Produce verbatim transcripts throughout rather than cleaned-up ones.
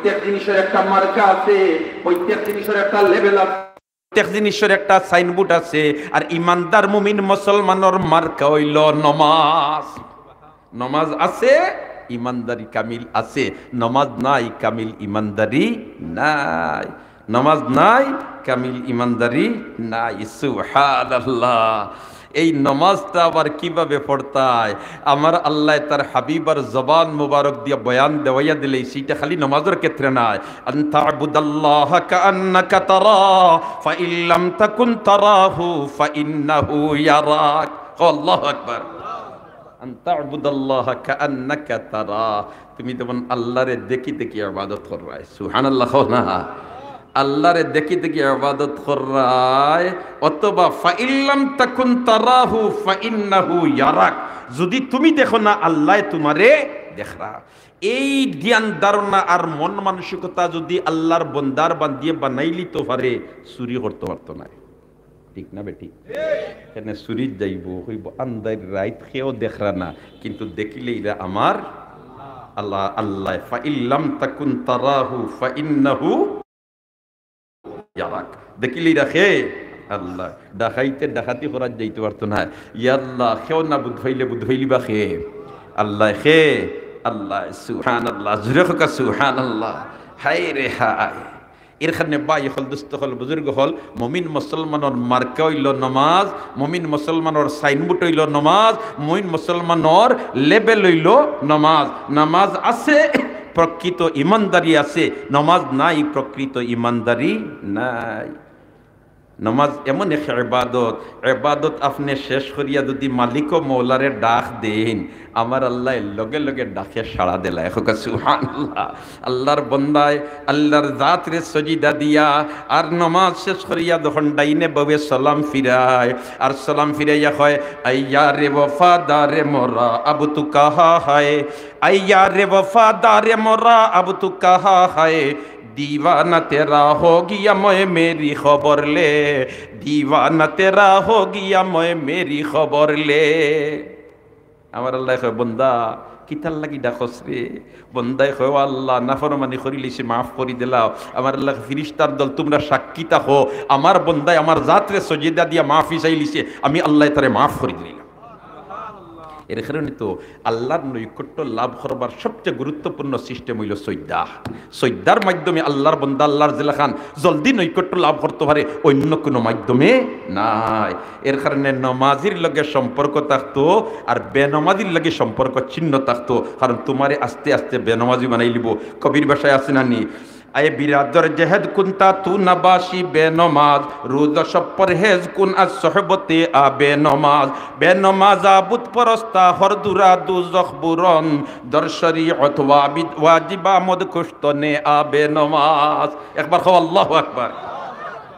প্রত্যেক জিনিসের একটা মার্কা আছে, প্রত্যেক জিনিসের একটা লেভেল আছে, প্রত্যেক জিনিসের একটা সাইনবোর্ড আছে। আর ইমানদার মুমিন মুসলমানর মার্কা অইলো নমাজ। নমাজ আছে, ইমানদারি কামিল আছে। নমাজ নাই, কামিল ইমানদারি নাই। নমাজ নাই, কামিল ইমানদারি নাই। সুবহানাল্লাহ। এই নমাজটা আবার কিভাবে পড়তায়? আমার আল্লায় তার হাবিবার জবান মুবারক দিয়া বয়ান দেওয়াইয়া দিলে, সেইটা খালি নমাজের ক্ষেত্রে নায়। আন তা'বুদাল্লাহা কাআন্নাকা তারা, ফাইন লাম তাকুন তারাহু ফাইন্নাহু ইয়ারাক। আল্লাহু আকবার। আন তা'বুদাল্লাহা কাআন্নাকা তারা, তুমি যেমন আল্লাহরে দেখি দেখি ইবাদত কররায়। সুবহানাল্লাহ কও না? আল্লাহরে দেখি দেখি ইবাদত কররায়, অথবা ফাইন লাম তাকুন তারাহু ফাইন্নাহু ইয়ারাক, যদি তুমি দেখো না, আল্লায় তুমারে দেখরা। এই জ্ঞান ধারণা আর মন মানসিকতা যদি আল্লাহর বন্দার বান্দিয়ে বানাইলিতো পারে, চুরি করতো পারতো নায়। ঠিক না বেঠিক? কেনে চুরিত যাইবো, কইবো, "আন্দাইর রাইত কেউ দেখরা না, কিন্তু দেখিলে ইরা আমার আল্লাহ, আল্লাহ।" ফাইন লাম তাকুন তারাহু ফাইন্নাহু ইয়ারাক। দেখিলে ইরা কে? আল্লাহ। ডাকাইতে ডাকাতি করাত যাইতো পারতো নায়। ইয়া আল্লাহ, কেউ না বুঝ পাইলে বুঝ পাইলিবা কে? আল্লাহ কে? আল্লাহ। সুবহানাল্লাহ। জুরে কউক্কা সুবহানাল্লাহ। হায় রে হায়। এর কারণে ভাই অকল, দোস্ত অকল, বুজুর্গ অকল, মুমিন মুসলমানর মার্কা অইলো নমাজ, মুমিন মুসলমানর সাইনবোর্ড অইলো নমাজ, মুমিন মুসলমানর লেভেল অইলো নমাজ। নমাজ আছে, প্রকৃত ইমানদারি আছে, নমাজ নাই, প্রকৃত ইমানদারি নাই। নমাজ এমন এক ইবাদত, ইবাদত আপনে শেষ করিয়া যদি মালিক ও মৌলারে ডাক দেইন, আমার আল্লায় লগে লগে ডাকে সাড়া দিলায়। কউক্কা সুবহানাল্লাহ। আল্লাহর বন্দায় আল্লাহর জাতরে সজিদা দিয়া আর নমাজ শেষ করিয়া যখন ডাইনে বাউয়ে সালাম ফিরায়, আর সালাম ফিরাইয়া কয়, "আইয়া রে ওফাদারে মোরা, আব তু কাহা হায়? আইয়া রে ওফাদারে মোরা, আব তু কাহা হায়? দিওয়ানা তেরা হো গিয়া, ময় মেরি খবর লে। দিওয়ানা তেরা হো গিয়া, ময় মেরি খবর লে।" আমার আল্লায় কয়, "বন্দা, কিতার লাগি ডাকস রে?" বন্দায় কয়, "ও আল্লাহ, নাফরমানি করিলিছি, মাফ করি দিলাও।" আমার আল্লায় কয়, "ফিরিস্তার দল, তুমরা সাক্ষী থাকো, আমার বন্দায় আমার জাতরে সজিদা দিয়া মাফি চাইলিছে, আমি আল্লায় তারে মাফ করি দিলাম।" এর কারণে তো আল্লাহর নৈকট্য লাভ করবার সবচেয়ে গুরুত্বপূর্ণ সিস্টেম অইলো সইজদা। সইজদার মাধ্যমে আল্লাহর বন্দা আল্লাহর যেলাখান জলদি নৈকট্য লাভ করতো পারে, অইন্য কুনু মাধ্যমে নায়। এর কারণে নমাজির লগে সম্পর্ক থাকতো, আর বেনমাজির লগে সম্পর্ক ছিন্ন থাকতো, কারণ তুমারে আস্তে আস্তে বেনমাজি বানাইলিবো। কবির ভাষায় আছে না নি, "আয়ে বিরাদর জেহেদ কুন্তা তু নবাশি বেনমাজ, রোজা শব পরহেজ কুন আজ সোহবতে আ বেনমাজ, বেনমাজা বুত পরস্তা হর দুরা দুজখ বুরন, দর শরিয়ত ওয়াবিদ ওয়াজিব আমদ কুশতনে আ বেনমাজ।" একবার কও, আল্লাহু আকবার।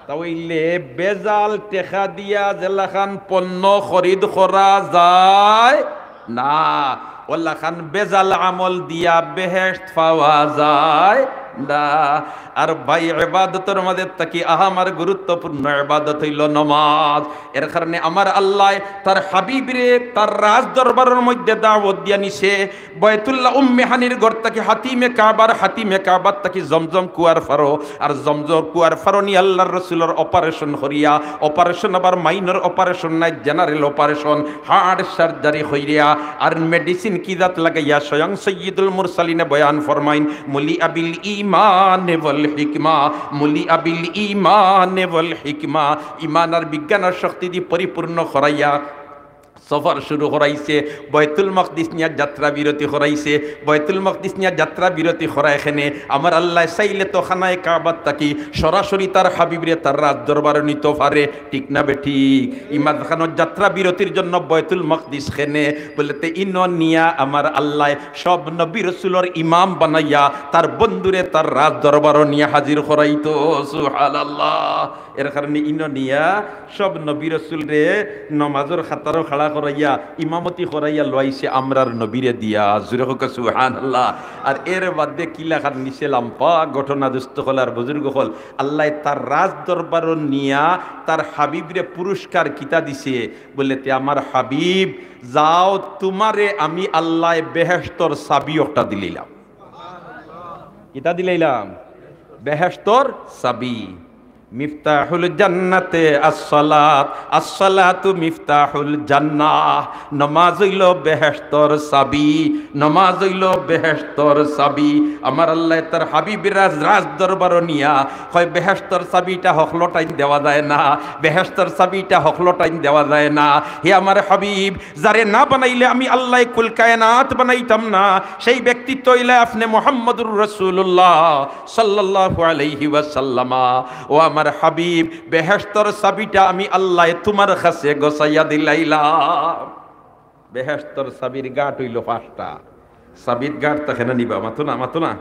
তা অইলে বেজাল টেকা দিয়া যেলাখান পণ্য খরিদ করা যায় না, অলাখান বেজাল আমল দিয়া বেহেশত পাওয়া যায় না। আর ভাই, ইবাদতর মাঝে থাকি আহামর গুরুত্বপূর্ণ ইবাদত অইলো নমাজ। এর কারণে আমার আল্লায় তার হাবিবরে তার রাজ দরবারর মধ্যে দাওয়াত দিয়া নিছে। বায়তুল্লাহ উম্মে হানির ঘর থাকি হাতিমে কাবার, হাতিমে কাবার থাকি জমজম কুয়ার ফারো, আর জমজম কুয়ার ফারো নি আল্লাহর রসুলর অপারেশন করিয়া, অপারেশন আবার মাইনর অপারেশন নায়, জেনারেল অপারেশন, হার্ট সার্জারি করিয়া, আর মেডিসিন কি জাত লাগাইয়া, স্বয়ং সৈয়দুল মুরসালিনে বয়ান ফরমাইন, "মুলি আবিল ইমান ওয়াল হিকমা, মুলি আবিল ইমান ওয়াল হিকমা", ইমান আর বিজ্ঞানর শক্তি দি পরিপূর্ণ করাইয়া, সফর শুরু করাইছে, বায়তুল মকদিস নিয়া যাত্রা বিরতি করাইছে, বায়তুল মকদিস নিয়া যাত্রা বিরতি করায় কেনে, আমার আল্লায় চাইলে তো খানায়ে কাবার থাকি সরাসরি তার হাবিবরে তার রাজ দরবারো নিতো পারে, ঠিক না বেঠিক? ইমাম খানর যাত্রা বিরতির জন্য বায়তুল মকদিস কেনে, বলে তে ইনো নিয়া আমার আল্লায় সব নবী রসুলর ইমাম বানাইয়া তার বন্ধুরে তার রাজ দরবারো নিয়া হাজির করাইতো। সুবহানাল্লাহ। এর কারণে ইনো নিয়া সব নবী রসুলরে নমাজর কাতারো খাড়া করাইয়া, ইমামতি করাইয়া লওয়াইছে আমরার নবীরে দিয়া। জুরে কউক্কা সুবহানাল্লাহ। আর এর বাদে কিলাখান নিছে লাম্বা ঘটনা, দোস্ত অকল আর বুজুর্গ অকল। আল্লায় তার রাজ দরবারো নিয়া তার হাবিবরে পুরস্কার কিতা দিছে? বলে, "তে আমার হাবিব, যাও, তুমারে আমি আল্লায় বেহেশতর চাবি একটা দিলাইলাম।" কিতা দিলাইলাম? বেহেশতর চাবি। মিফতাহুল জান্নাতে আসসালাত, আসসালাতু মিফতাহুল জান্নাহ। নমাজ অইলো বেহেশতর চাবি, নমাজ অইলো বেহেশতর চাবি। আমার আল্লায় তার হাবিব রাজ, রাজ দরবারো নিয়া কয়, বেহেশতর চাবিটা হকলটাইন দেওয়া যায় না, বেহেশতর চাবিটা হকলটাইন দেওয়া যায় না। হে আমার হাবিব, যারে না বানাইলে আমি আল্লায় কুল কায়নাত বানাইতাম না, সেই ব্যক্তিত্ব অইলা আপনে মুহাম্মদুর রাসূলুল্লাহ সাল্লাল্লাহু আলাইহি ওয়াসাল্লামা। ও আমার হাবিব, বেহেশতর চাবিটা আমি আল্লায় তুমার কাছে গছাইয়া দিলাইলাম। বেহেশতর চাবির গাট অইলো পাঁচটা। চাবিত গাট থাকে না নি বা? মাতো না, মাতো না।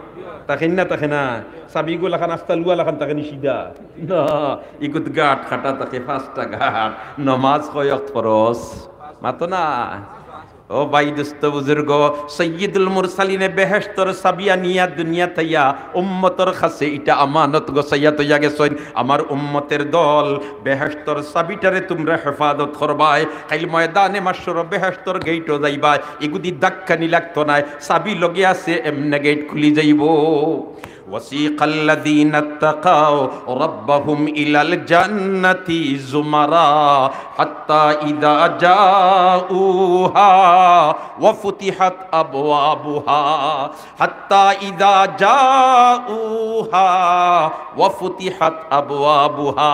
থাকে না, থাকে না। চাবিগুলা লাখান আস্তা লুয়া লাখান থাকে নি সিধা? না, ইগুত গাট কাটা থাকে, পাঁচটা গাট। নমাজ কয় ওয়াক্ত ফরজ? মাতো না। ও ভাই, দোস্ত, বুজুর্গ, সৈয়দুল মুরসালিনে বেহেশতর চাবি আনিয়া দুনিয়াত আইয়া উম্মতর কাছে ইটা আমানত গছাইয়া থইয়া গেছইন। আমার উম্মতের দল, বেহেশতর চাবিটারে তুমরা হেফাজত করবায়। কাইল ময়দানে মাশরো বেহেশতর গেইটো যাইবায়, ইগুদি ধাক্কানি লাগতো নায়, চাবি লগে আছে, এমনে গেইট খুলি যাইবো। وسيق الذين اتقوا ربهم إلى الجنة زمرا حتى إذا جاءوها وفتحت أبوابها حتى إذا جاءوها وفتحت أبوابها।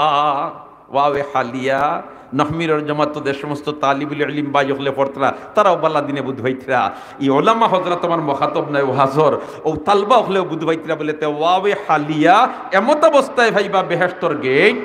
ওয়াওয়ে হালিয়া, নাহমিরর জমাত যে সমস্ত তালিবুল ইলম ভাই অকলে পড়তরা, তারাও বালা দিনে বুঝ পাইতরা। ই ওলামা হজরত আমার মুখাতব নায়, ওয়াজর, ও তালবা অকলেও বুঝ পাইতরা বুলে, তে ওয়াওয়ে হালিয়া, এমত অবস্থায় পাইবা বেহেশতর গেইট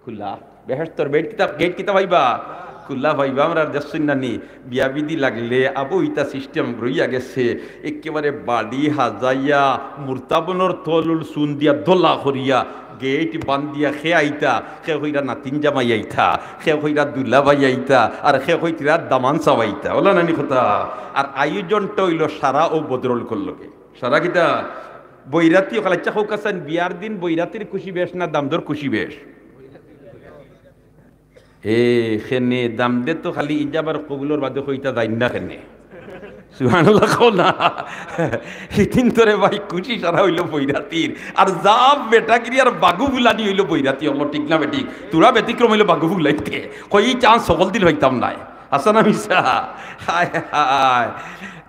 খুলা। বেহেশতর গেইট কিতা, গেইট কিতা পাইবা? খুলা পাইবা। আমরা দেখছইন না নি, বিয়া বিধি লাগলে আবো ইতা সিস্টেম রইয়া গেছে, একেবারে বাড়ি হাজাইয়া, মুরতাবনর তলুল চুন দিয়া দলা করিয়া, গেইট বান্ধিয়া খে আইতা, খে কইরা নাতিন জামাই আইতা, খে কইরা দুলাভাই আইতা, আর খে কইতরা দামান সাব আইতা। ওলা নানি কথা। আর আয়োজনটা অইলো সারা ও বদরুল করলকে। সারা কিতা? বৈরাতি অকল। আচ্ছা, কউক্কা চাইন, বিয়ার দিন বৈরাতির খুশি বেশ না দামদর খুশি বেশ? এ, খেনে দামদে তো খালি ইজাবার কবুলর বাদে কইতা যাইন না খেনে। সুবহানাল্লাহ কও না। হিদিন তোরে ভাই খুশি সারা অইলো বৈরাতির। আর যা বেটাগিরি আর বাগু ফুলানি অইলো বৈরাতি অকলর, ঠিক না বেঠিক? তোরা ব্যতিক্রম অইলো বাগু ফুলাইতে। কই ই চান্স হকল দিন পাইতাম নায়। হাছা না মিছা? হায় হায়।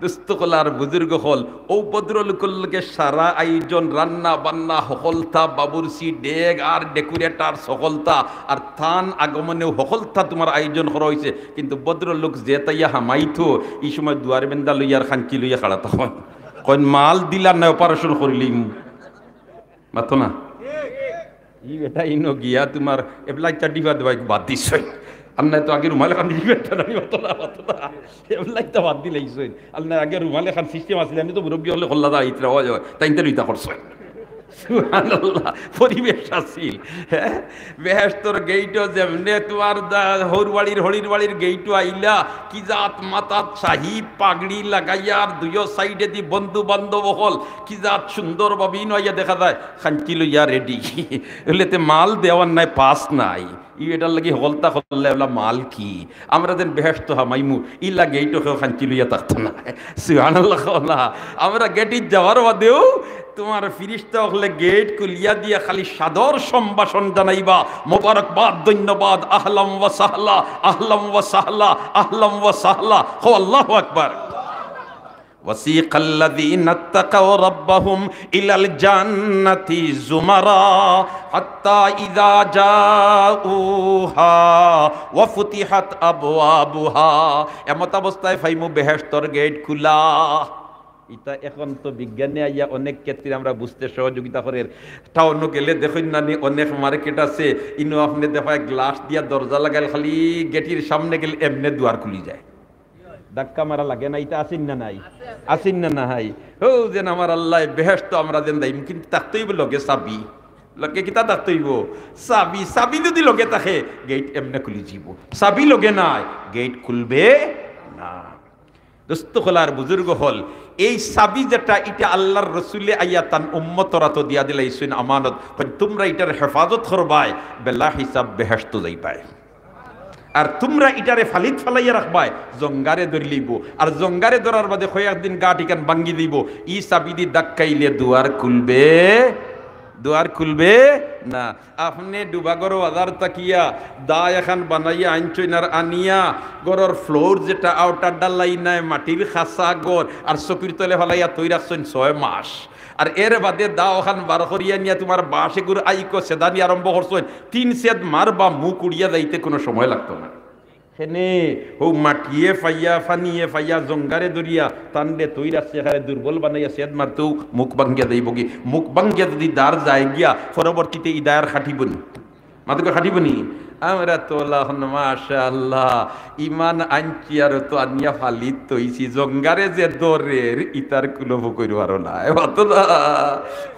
দোস্ত অকল আর বুজুর্গ অকল, ও ভদ্রলোকর লগে সারা আয়োজন, রান্না বান্না হকলতা, বাবুর্চি, ডেগ আর ডেকোরেটর হকলতা, আর তান আগমনেও হকলতা তুমার আয়োজন করা অইছে, কিন্তু ভদ্রলোক যেতাইয়া হামাইতো, ই সময় দুয়ার বেন্দা লইয়া আর খাঞ্চি লইয়া খাড়া থাকইন। কইন, "মাল দিলা না, অপারেশন করিলিমু।" মাতো না। ই বেটা ইনো গিয়া তুমার এবলা ইচ্ছা ডিবা দেওয়া বাদ দিছইন। আর নায় তো আগে রুমাল খান দিবা, না, মাতো না, মাতো না। এবলা ইচ্ছা বাদ দিলাইছইন। আর নায় আগে রুমাল খান সিস্টেম আছিল, আমি তো মুরব্বি অকলে খোল্লা দা ইতরা হয়, তাইন তো ইতা করছইন। সুবহানাল্লাহ, পরিবেশ আছিল। হ্যাঁ? বেহেশতর গেইটো যেমনে তুমার দা-, হৌরবাড়ির, হরিরবাড়ির গেইটো আইলা, কি জাত মাথাত শাহী পাগড়ি লাগাইয়া আর দুইও সাইডেদি বন্ধু বান্ধব অকল, কি জাত সুন্দর ভাবে ইনো আইয়া দেখা যায়, খাঞ্চি লইয়া রেডি। অইলে তে মাল দেওয়ার নাই, পাস নাই। ই এটার লাগি হকলতা করলে ওলা মাল কি? আমরা যেন বেহেশতো হামাইমু, ইলা গেইটো কেউ খাঞ্চি লইয়া থাকতো না। সুবহানাল্লাহ কও না। আমরা গেটিত যাওয়ার বাদেও তুমার ফিরিস্তা অকলে গেইট খুলিয়া দিয়া খালি সাদর সম্ভাষণ জানাইবা, মোবারকবাদ, ধন্যবাদ, আহলাম ওয়া সাহলা, আহলাম ওয়া সাহলা, আহলাম ওয়া সাহলা। কও আল্লাহু আকবার। وسيق الذين اتقوا ربهم إلى الجنة زمرا حتى إذا جاءوها وفتحت أبوابها। এমত অবস্থায় পাইমু বেহেশতর গেইট খুলা। ইতা এখন তো বিজ্ঞানে আইয়া অনেক ক্ষেত্রে আমরা বুঝতে সহযোগিতা করের। টাউনো গেলে দেখইন না নি, অনেক মার্কেট আছে, ইনো আপনে দেখায় গ্লাস দিয়া দরজা লাগাইল, খালি গেটির সামনে গেলে এমনে দুয়ার খুলি যায়। ধাক্কা মারা লাগে না, ইতা আছেন না নাই? আছেন না নাই? ও যেন আমার আল্লাহ বেহেশতো আমরা যেন দেইন, কিন্তু থাকতে অইবো লগে চাবি। লগে কিতা থাকতে অইবো? চাবি। চাবি যদি লগে থাকে, গেইট এমনে খুলি যিবো। চাবি লগে নাই, গেইট খুলবে না। দোস্ত অকল আর বুজুর্গ অকল, এই চাবি যেটা, ইটা আল্লাহর রসুলে আইয়া তান উম্মতর আতো দিয়া দিলাইছইন আমানত। কইন, "তুমরা ইটার হেফাজত করবায়, বেলা হিসাব বেহেশতো যাইবায়।" আর তুমরা ইটারে ফালিত ফালাইয়া রাখবায়, জঙ্গারে ধরিলিবো। আর জঙ্গারে ধরার বাদে কয়েকদিন গাঁট ইখান ভাঙ্গি দিবো। ই চাবি দি ধাক্কাইলে দুয়ার খুলবে, দুয়ার খুলবে না। আপনে ডুবাগর বাজার থাকিয়া দা এখান বানাইয়া আনছইন আর আনিয়া ঘরর floor যেটা outer ঢালাই নাই, মাটির খাসা ঘর, আর চকির তলে ফালাইয়া থই রাখছইন ছয় মাস। আর এর বাদে দা ওখান বার করিয়া নিয়া তুমার বাঁশ এগুর আইকো সেদানি আরম্ভ করছইন, তিন সেদ মারবা, মুখ উড়িয়া যাইতে কুনু সময় লাগতো না। হেনে হউ মাটিয়ে ফাইয়া, ফানিয়ে ফাইয়া, জঙ্গারে ধরিয়া, তানরে থই রাখছে, এখানে দুর্বল বানাইয়া সেদ মারতেউ মুখ ভাঙ্গিয়া যাইবোগি। মুখ ভাঙ্গিয়া যুদি দার যায় গিয়া, পরবর্তীতে ই দায় আর খাটিবো নি? মাতুক্কা খাটিবো নি? আমরা তো অলা অখন, মাশাআল্লাহ, ইমান আনছি আর তো আনিয়া ফালিত থইছি, জঙ্গারে যে ধরের, ইতার কুলো ফুকইর পারো না। এ মাতো না,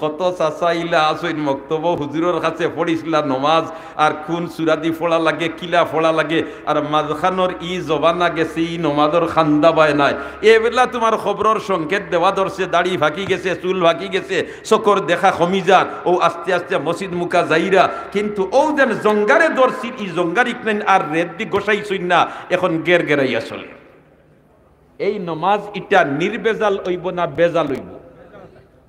কত চাচা ইলা আছইন, মক্তবো হুজুরর কাছে পড়ছিলা নমাজ, আর কুন সুরাদি পড়া লাগে, কিলা পড়া লাগে, আর মাঝখানর ই জমানা গেছে, ই নমাজর খান্দা বায় নাই। এবেলা তুমার খবরর সংকেত দেওয়া ধরছে, দাড়ি ফাকি গেছে, চুল ফাকি গেছে, চকুর দেখা কমি যার, অউ আস্তে আস্তে মসজিদ মুখা যাইরা, কিন্তু অউ যেন জঙ্গারে ধরছি, ই জঙ্গার ইকনাইন আর রেদ দি গোসাইছইন না, এখন গের গেরাইয়া চলে। এই নমাজ ইটা নির্বেজাল অইবো না বেজাল অইবো?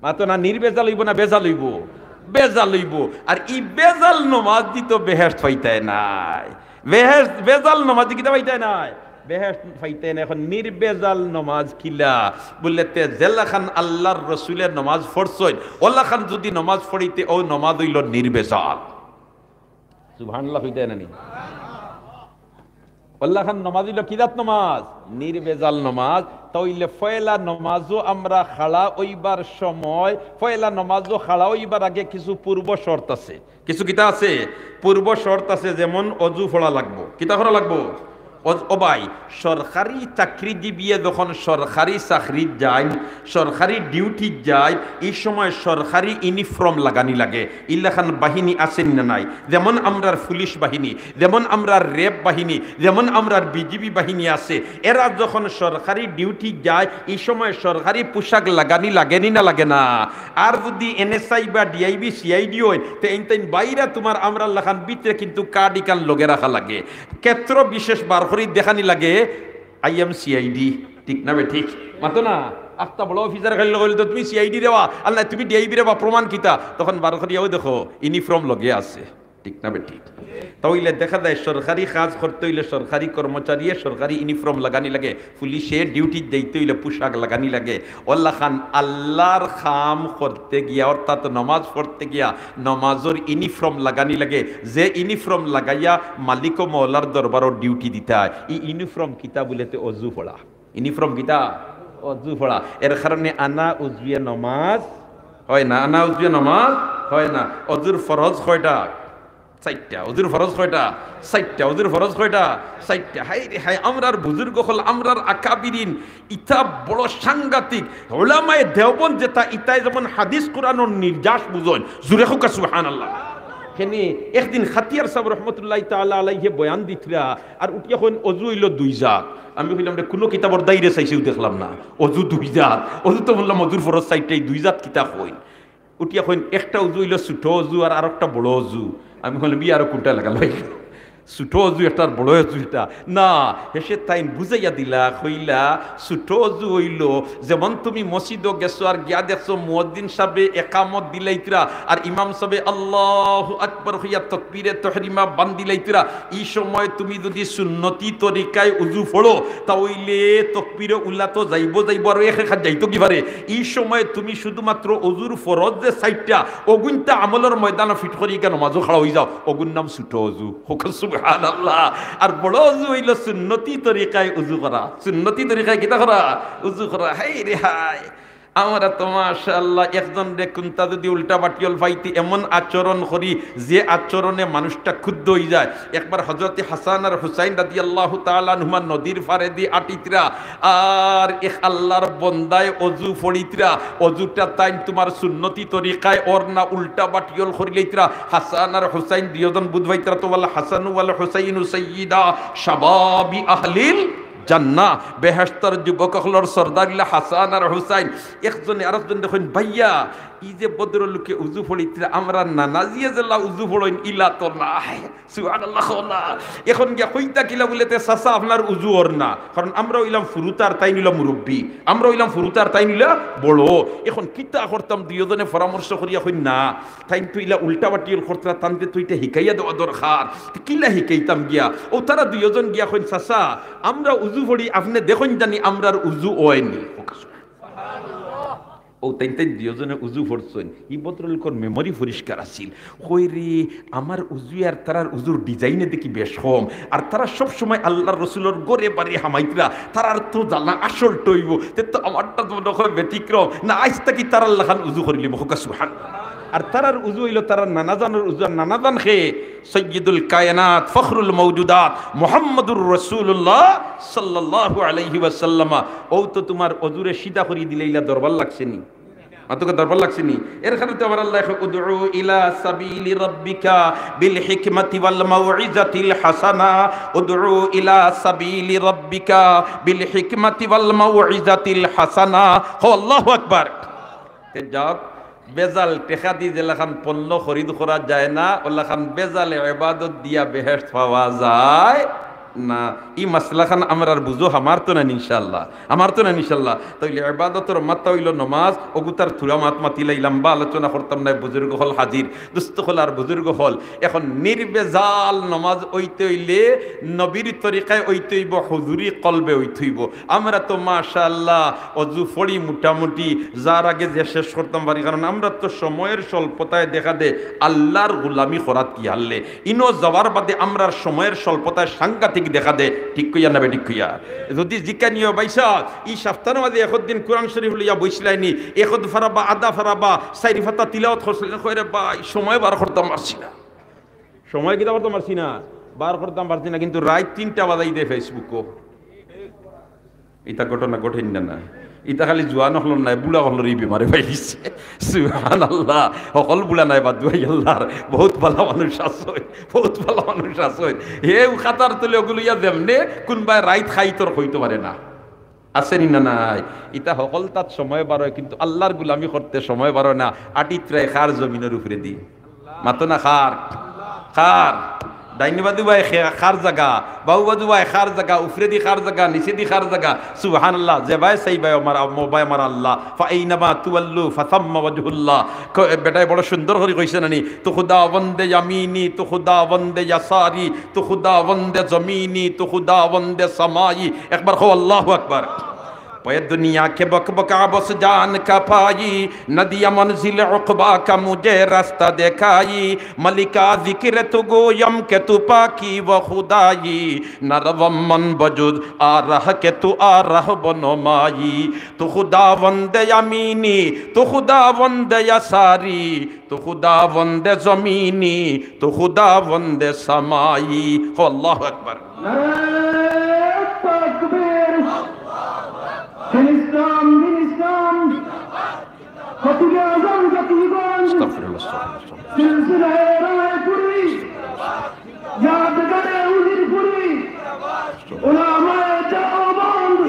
মাতো না, নির্বেজাল অইবো না বেজাল অইবো? বেজাল অইবো। আর ই বেজাল নমাজ দি তো বেহেশত পাইতায় নায়, বেহেশত, বেজাল নমাজ দি কিতা পাইতায় নায়? বেহেশত পাইতায় নায়। এখন নির্বেজাল নমাজ কিলা? বুলে তে যেলাখান আল্লার রসুলে নমাজ পড়ছইন, অলাখান যুদি নমাজ পড়িতে, অউ নমাজ অইলো নির্বেজাল। সুবহানাল্লাহ কইতায় না নি? অলাখান নমাজ অইলো কি জাত নমাজ? নির্বেজাল নমাজ। তা অইলে পয়লা নমাজও আমরা খাড়া অইবার সময়, পয়লা নমাজও খাড়া অইবার আগে কিছু পূর্ব শর্ত আছে। কিছু কিতা আছে? পূর্ব শর্ত আছে, যেমন অজু পড়া লাগবো। কিতা করা লাগবো? অজ-, ও ভাই, সরকারি চাকরিজীবিয়ে যখন সরকারি চাকরিত যাইন, সরকারি ডিউটিত যাইন, ই সময় সরকারি uniform লাগানি লাগে। ইলাখান বাহিনী আছে না নাই? যেমন আমরার পুলিশ বাহিনী, যেমন আমরার র‍্যাব বাহিনী, যেমন আমরার বিজিবি বাহিনী আছে, এরা যখন সরকারি ডিউটিত যায়, ই সময় সরকারি পোশাক লাগানি লাগে নি না লাগে না? আর যুদি এনএসআই বা ডিআইবি, সিআইডি অইন, তে ইনতাইন বাইরা তুমার আমরার লাখান ভিতরে কিন্তু কার্ড ইখান লগে রাখা লাগে। ক্ষেত্র বিশেষ বার করি দেখানি লাগে, "I am সিআইডি।" ঠিক না বে ঠিক? মাতো না, আখতা বড় অফিসার খাইল কইল তো, "তুমি সিআইডি রেবা, আর না তুমি ডিআইবি রেবা, প্রমাণ কিতা?" তখন বার করিয়া, "অউ দেখো, uniform লগে আছে।" ঠিক না বে ঠিক? তা অইলে দেখা যায় সরকারি কাজ করতে অইলে সরকারি কর্মচারীয়ে সরকারি uniform লাগানি লাগে, পুলিশে ডিউটিত যাইতে অইলে পোশাক লাগানি লাগে। অলাখান আল্লার কাম করতে গিয়া, অর্থাৎ নমাজ পড়তে গিয়া নমাজর uniform লাগানি লাগে। যে uniform লাগাইয়া মালিক ও মওলার দরবারো ডিউটি দিতা অয়, ই uniform কিতা বুলে তে অজু পড়া। Uniform কিতা? অজু পড়া। এর কারণে আনা উজুয়ে নমাজ হয় না, আনা উজুয়ে নমাজ হয় না। অজুর ফরজ কয়টা? চাইরটা। অজুর ফরজ কয়টা? চাইরটা। অজুর ফরজ কয়টা? চাইরটা। হায় রে হায়, আমরার বুজুর্গ অকল, আমরার আকাবিরিন, ইতা বড় সাংঘাতিক। উলামায়ে দেওবন্দ যেতা, ইতায় যেমন হাদিস কুরআনর নির্যাস বুঝইন। জুরে কউক্কা সুবহানাল্লাহ। হেনে একদিন খাতিয়ার সাব রহমতুল্লাহি তাআলা আলাইহে বয়ান দিতরা, আর উঠিয়া কইন, "অজু অইলো দুই জাত।" আমি কইলাম, "রে, কুনু কিতাবর দাইরে চাইছেউ দেখলাম না, অজু দুই জাত।" অজু তো বললাম, অজুর ফরজ চাইরটা, ই দুই জাত কিতা কইন? উঠিয়া কইন, "একটা অজু অইলো ছুটো অজু, আর আরকটা বড় অজু।" আমি কইলাম, "ই আরো কুনটা লাগাইলা?" ছুটো অজু একটা আর বড় অজু একটা। না, হেষে তাইন বুঝাইয়া দিলা, কইলা, ছুটো অজু অইলো, যেমন তুমি মসজিদো গেছো আর গিয়া দেখছো মুয়াজ্জিন সাবে একামত দিলাইতরা, আর ইমাম সাবে আল্লাহু আকবার কইয়া তকবীরে তহরিমা বান্দিলাইতরা, ই সময় তুমি যুদি সুন্নতি তরিকায় অজু পড়ো, তা অইলে তকবীরে উলা তো যাইবো যাইবো, আরো এক রেখাত যাইতো কি পারে। ই সময় তুমি শুধুমাত্র অজুর ফরজ যে চাইরটা, অগুইনতা আমলর ময়দানো ফিট করি গিয়া নমাজো খাড়া অইযাও, অগুর নাম ছুটো অজু। কউক্কা সুবহানাল্লাহ। আর বড় অজু অইলো সুন্নতি তরিকায় অজু করা। সুন্নতি তরিকায় কিতা করা? অজু করা। হায় রে হায়। আমরা তো মাশাআল্লাহ একজনরে কুনতা যুদি উল্টা বাটিওল পাইতে এমন আচরণ করি, যে আচরণে মানুষটা ক্ষুব্ধ অইযায়। একবার হযরতে হাসান আর হুসাইন রাদিয়াল্লাহু তাআলা আনহুমা নদীর পারেদি আটিতরা, আর এক আল্লার বন্দায় অজু পড়িতরা, অজুটা তাইন তুমার সুন্নতি তরিকায় অর না উল্টা বাটিওল করিলাইতরা। হাসান আর হুসাইন দুইজন বুঝ পাইতরা তো, "ওয়াল হাসানু ওয়াল হুসাইনু সাইয়্যিদা শাবাবি আহলিল জান্নাহ, বেহেশতর যুবক অকলর সর্দার ইলা হাসান আর হুসাইন। একজনে আরকজনরে কইন, "ভাইয়া, ই যে ভদ্রলোকে উজু পড়িতরা, আমরার নানাজিয়ে যেলা উজু পড়ইন, ইলা তো নায়।" সুবহানাল্লাহ, কও না। এখন গিয়া কইতা কিলা বুলে, "তে চাচা, আপনার উজু অর না, কারণ আমরা অইলাম ফুরুতা আর তাইন অইলা মুরব্বি, আমরা অইলাম ফুরুতা আর তাইন অইলা বড়।" এখন কিতা করতাম, দুইওজনে পরামর্শ করিয়া কইন, "না, তাইন তো ইলা উল্টা বাটি অকল করতরা, তানরে তো ইটা হিকাইয়া দেওয়া দরকার।" তে কিলা হিকাইতাম গিয়া? অউ তারা দুইওজন গিয়া কইন, "চাচা, আমরা উজু পড়ি, আপনে দেখইন জানি আমরার উজু অয়নি।" অউ তাইন তাইন দুইওজনে উজু পড়ছইন, ই ভদ্রলোকর memory পরিষ্কার আছিল। কয়, "রে, আমার উজু আর তারার উজুর design-এ দেখি বেশ কম, আর তারা সব সময় আল্লার রসুলর ঘরে বাড়ি হামাইতরা, তারার তো জানা আসল টইব, তে তো আমারটা তো মনে হয় ব্যতিক্রম, না, আইজ থাকি তারার লাখান উজু করিলিমু।" কউক্কা সুবহান। আর তারার উজু অইলো তারার নানাজানর উজু, আর নানাজান কে? সৈয়দুল কায়নাত, ফখরুল মওজুদাত, মুহাম্মদুর রাসূলুল্লাহ সাল্লাল্লাহু আলাইহি ওয়াসাল্লামা। অউ তো তুমার অজুরে সিধা করি দিলে ইলা দরবার লাগছে নি? মাতুক্কা দরবার লাগছে নি? এর কারণে তো আমার আল্লায় কয়, "উদউ ইলা সাবিলি রাব্বিকা বিল হিকমাতি ওয়াল মাউইজাতিল হাসানা।" উদউ ইলা সাবিলি রাব্বিকা বিল হিকমাতি ওয়াল মাউইজাতিল হাসানা। কও আল্লাহু আকবার। তে যাউক, বেজাল টেকা দি যেলাখান পণ্য খরিদ করা যায় না, অলাখান বেজাল ইবাদত দিয়া বেহেশত পাওয়া যায় না। ই মাসলাখান আমরার বুঝো, হামার তো নানি ইনশাআল্লাহ, হামার তো নানি ইনশাআল্লাহ। তাইলে ইবাদতর মাথা অইলো নমাজ, অগুতার থুড়া মাত মাতিলাই, লাম্বা আলোচনা করতাম নায়, বুজুর্গ অকল হাজির, দুস্ত অকল আর বুজুর্গ অকল। এখন নির্বেজাল নমাজ অইতে অইলে নবীর তরিকায় অইতে অইবো, হুজুরি কলবে অইতে অইবো। আমরা তো মাশাআল্লাহ অজু পড়ি মোটামুটি, যার আগে যে শেষ করতাম পারি, কারণ আমরা তো সময়ের স্বল্পতায় দেখা দে আল্লার গোলামি করাত কি হারলে। ইনো যাওয়ার বাদে আমরার সময়ের স্বল্পতায় সাংঘাতিক দেখা দে, ঠিক কইয়া না বেঠিক কইয়া? যদি জিকানিও, "ভাইসাব, ই সাপ্তার মাঝে একদিন কোরআন শরীফ লইয়া বইছলায়নি, একদ ফারা বা আধা ফারা বা চাইর ফাতা তিলাওয়াত করছলায়নি?" কয়, "রে ভাই, সময় বার করতাম পারছি না।" সময় কিতা করতাম পারছি না, বার করতাম পারছি না, কিন্তু রাইত তিনটা বাজাই দেয় Facebook-ও। ইতা ঘটনা ঘটের না, না? ইতা খালি জোয়ান অকলর নায়, বুড়া অকলর ই বেমারে পাইছে। সুবহানাল্লাহ। অকল বুড়া নায়, বাদ দুয়াই আল্লার। বউত ভালা মানুষ আছইন, বউত ভালা মানুষ আছইন। হে উ খাতার তলে অগুলো ইয়া যেমনে, কুনবায় রাইত খাইতর কইতো পারে না। আছে নি না নাই? ইতা হকলতাত সময় বার অয়, কিন্তু আল্লার গুলামি করতে সময় বার অয় না। আটিত্রায় কার জমিনর উপরেদি? মাতো না, কার? কার? ডাইন বাজু বায় খে-, কার জাগা? বাউ বাজু বায় কার জাগা? উপরেদি কার জাগা? নিচেদি কার জাগা? সুবহানাল্লাহ। যেবায় চাইবায় আমার আ-, মবায় আমার আল্লাহ। فأينما تولوا فثم وجه الله। ক-, বেটায় বড় সুন্দর করি কইছে নানি, "তো খুদাবন্দে ইয়ামিনি, তো খুদাবন্দে ইয়াসারি, তো খুদাবন্দে জমিনি, তো খুদাবন্দে সামাই।" একবার কও, আল্লাহু আকবার। پہ دنیا کے بک بک عبث جان کا پائی، نہ دیا منزل عقبیٰ کا مجھے راستہ دکھائی۔ ملکہ ذکر تو گویم کہ تو پاکی و خدائی، نروم من بجز آ رہ کہ تو آ رہ بنمائی۔ تو خداوند یمینی، تو خداوند یساری، تو خداوند زمینی، تو خداوند سمائی۔ ہو، اللہ اکبر۔ نعرہ تکبیر۔ دین اسلام، دین اسلام۔ خطیب اعظم فتحگنج۔ استغفر اللہ، استغفر اللہ، استغفر اللہ۔ سلسلہ راہ پوری۔ یادگار حضور پوری۔ علماء دیوبند۔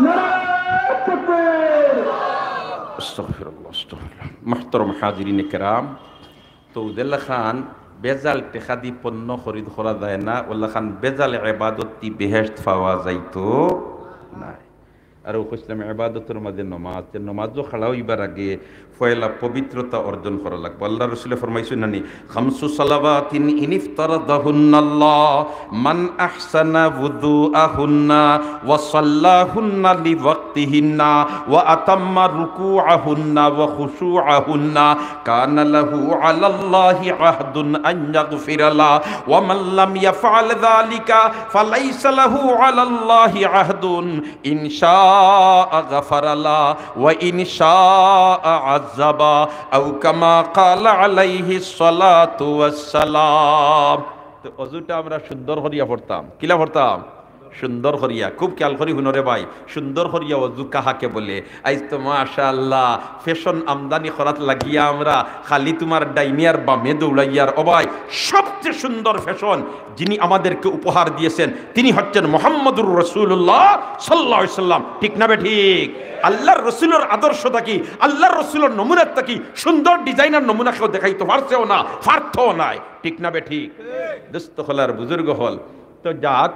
نعرہ تکبیر۔ استغفر اللہ، استغفر اللہ۔ محترم حاضرین کرام، তো যেলাখান বেজাল টেকা দি পণ্য খরিদ করা যায় না, ওলাখান বেজাল ইবাদত দি বেহেশত পাওয়া যাইতো নায়। আর ও কইছিলাম ইবাদতর মাঝে নমাজ, যে নমাজও খাড়া অইবার আগে পয়লা পবিত্রতা অর্জন করা লাগবো। আল্লার রসুলে ফরমাইছইন নানি, "خمس صلوات إن افترضهن على من أحسن وضوءهن وصلاهن لوقتهن وأتم ركوعهن وخشوعهن كان له على الله عهد أن يغفر له، ومن لم يفعل ذلك فليس له على الله عهد إن شاء غفر له وإن شاء عذب، أو كما قال عليه الصلاة والسلام।" তো অজুটা আমরা সুন্দর করিয়া পড়তাম। কিলা পড়তাম? সুন্দর করিয়া, খুব খেয়াল করি হুনো রে ভাই, সুন্দর করিয়া অজু কাহাকে বলে? আইজ তো মাশাআল্লাহ, ফ্যাশন আমদানি করাত লাগিয়া আমরা খালি তুমার ডাইনে আর বামে দৌড়াইয়ার। ও ভাই, সবচেয়ে সুন্দর ফ্যাশন যিনি আমাদেরকে উপহার দিয়েছেন, তিনি হচ্ছেন মোহাম্মদুর রাসূলুল্লাহ সাল্লাল্লাহু আলাইহি ওয়াসাল্লাম। ঠিক না বেঠিক? আল্লাহর রসুলের আদর্শ থাকি, আল্লাহর রসুলের নমুনা থাকি সুন্দর ডিজাইনার নমুনা কেউ দেখাইতো পারছেও না, পারতোও নায়। ঠিক না বেঠিক? দোস্ত অকল আর বুজুর্গ অকল, তো যাক,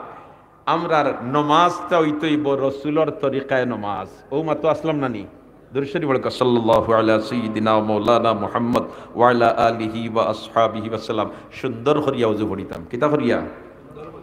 আমরার নমাজটা অইতো অইবো রসুলর তরিকায় নমাজ। অউ মাতো আছলাম না নি? দুরূদ শরীফ পড়ো, সাল্লাল্লাহু আলা সাইয়্যিদিনা ওয়া মাওলানা মুহাম্মদ ওয়া আলা আলিহি ওয়া আসহাবিহি ওয়া সাল্লাম। সুন্দর করিয়া অজু পড়িতাম। কিতা করিয়া?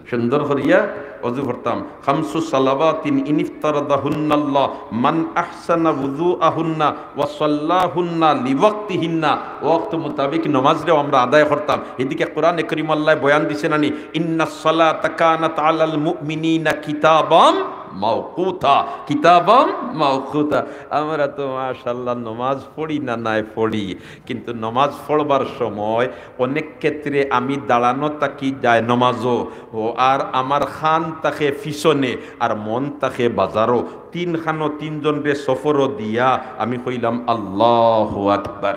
সুন্দর করিয়া অজু পড়তাম। খামসু সালাওয়াতিন ইন ইফতারাদাহুন্নাল্লাহ মান আহসানা ওযুআহুন্না ওয়া সাল্লাহুন্না লিওয়াক্তিহিন্না। ওয়াক্ত মোতাবেক নমাজরেও আমরা আদায় করতাম। এদিকে কোরআনে করিম আল্লায় বয়ান দিছে না নি, ইন্নাস সালাতা কানাত আলাল মুমিনিনা কিতাবাম মাওকুতা, কিতাবাম মাওকুতা। আমরা তো মাশাআল্লাহ নমাজ পড়ি না নায় পড়ি, কিন্তু নমাজ পড়বার সময় অনেক ক্ষেত্রে আমি দাঁড়ানো থাকি যায় নমাজও, ও আর আমার কান থাকে পিছনে, আর মন থাকে বাজারও। তিনখানো তিনজনরে সফরও দিয়া আমি কইলাম, "আল্লাহু আকবার।"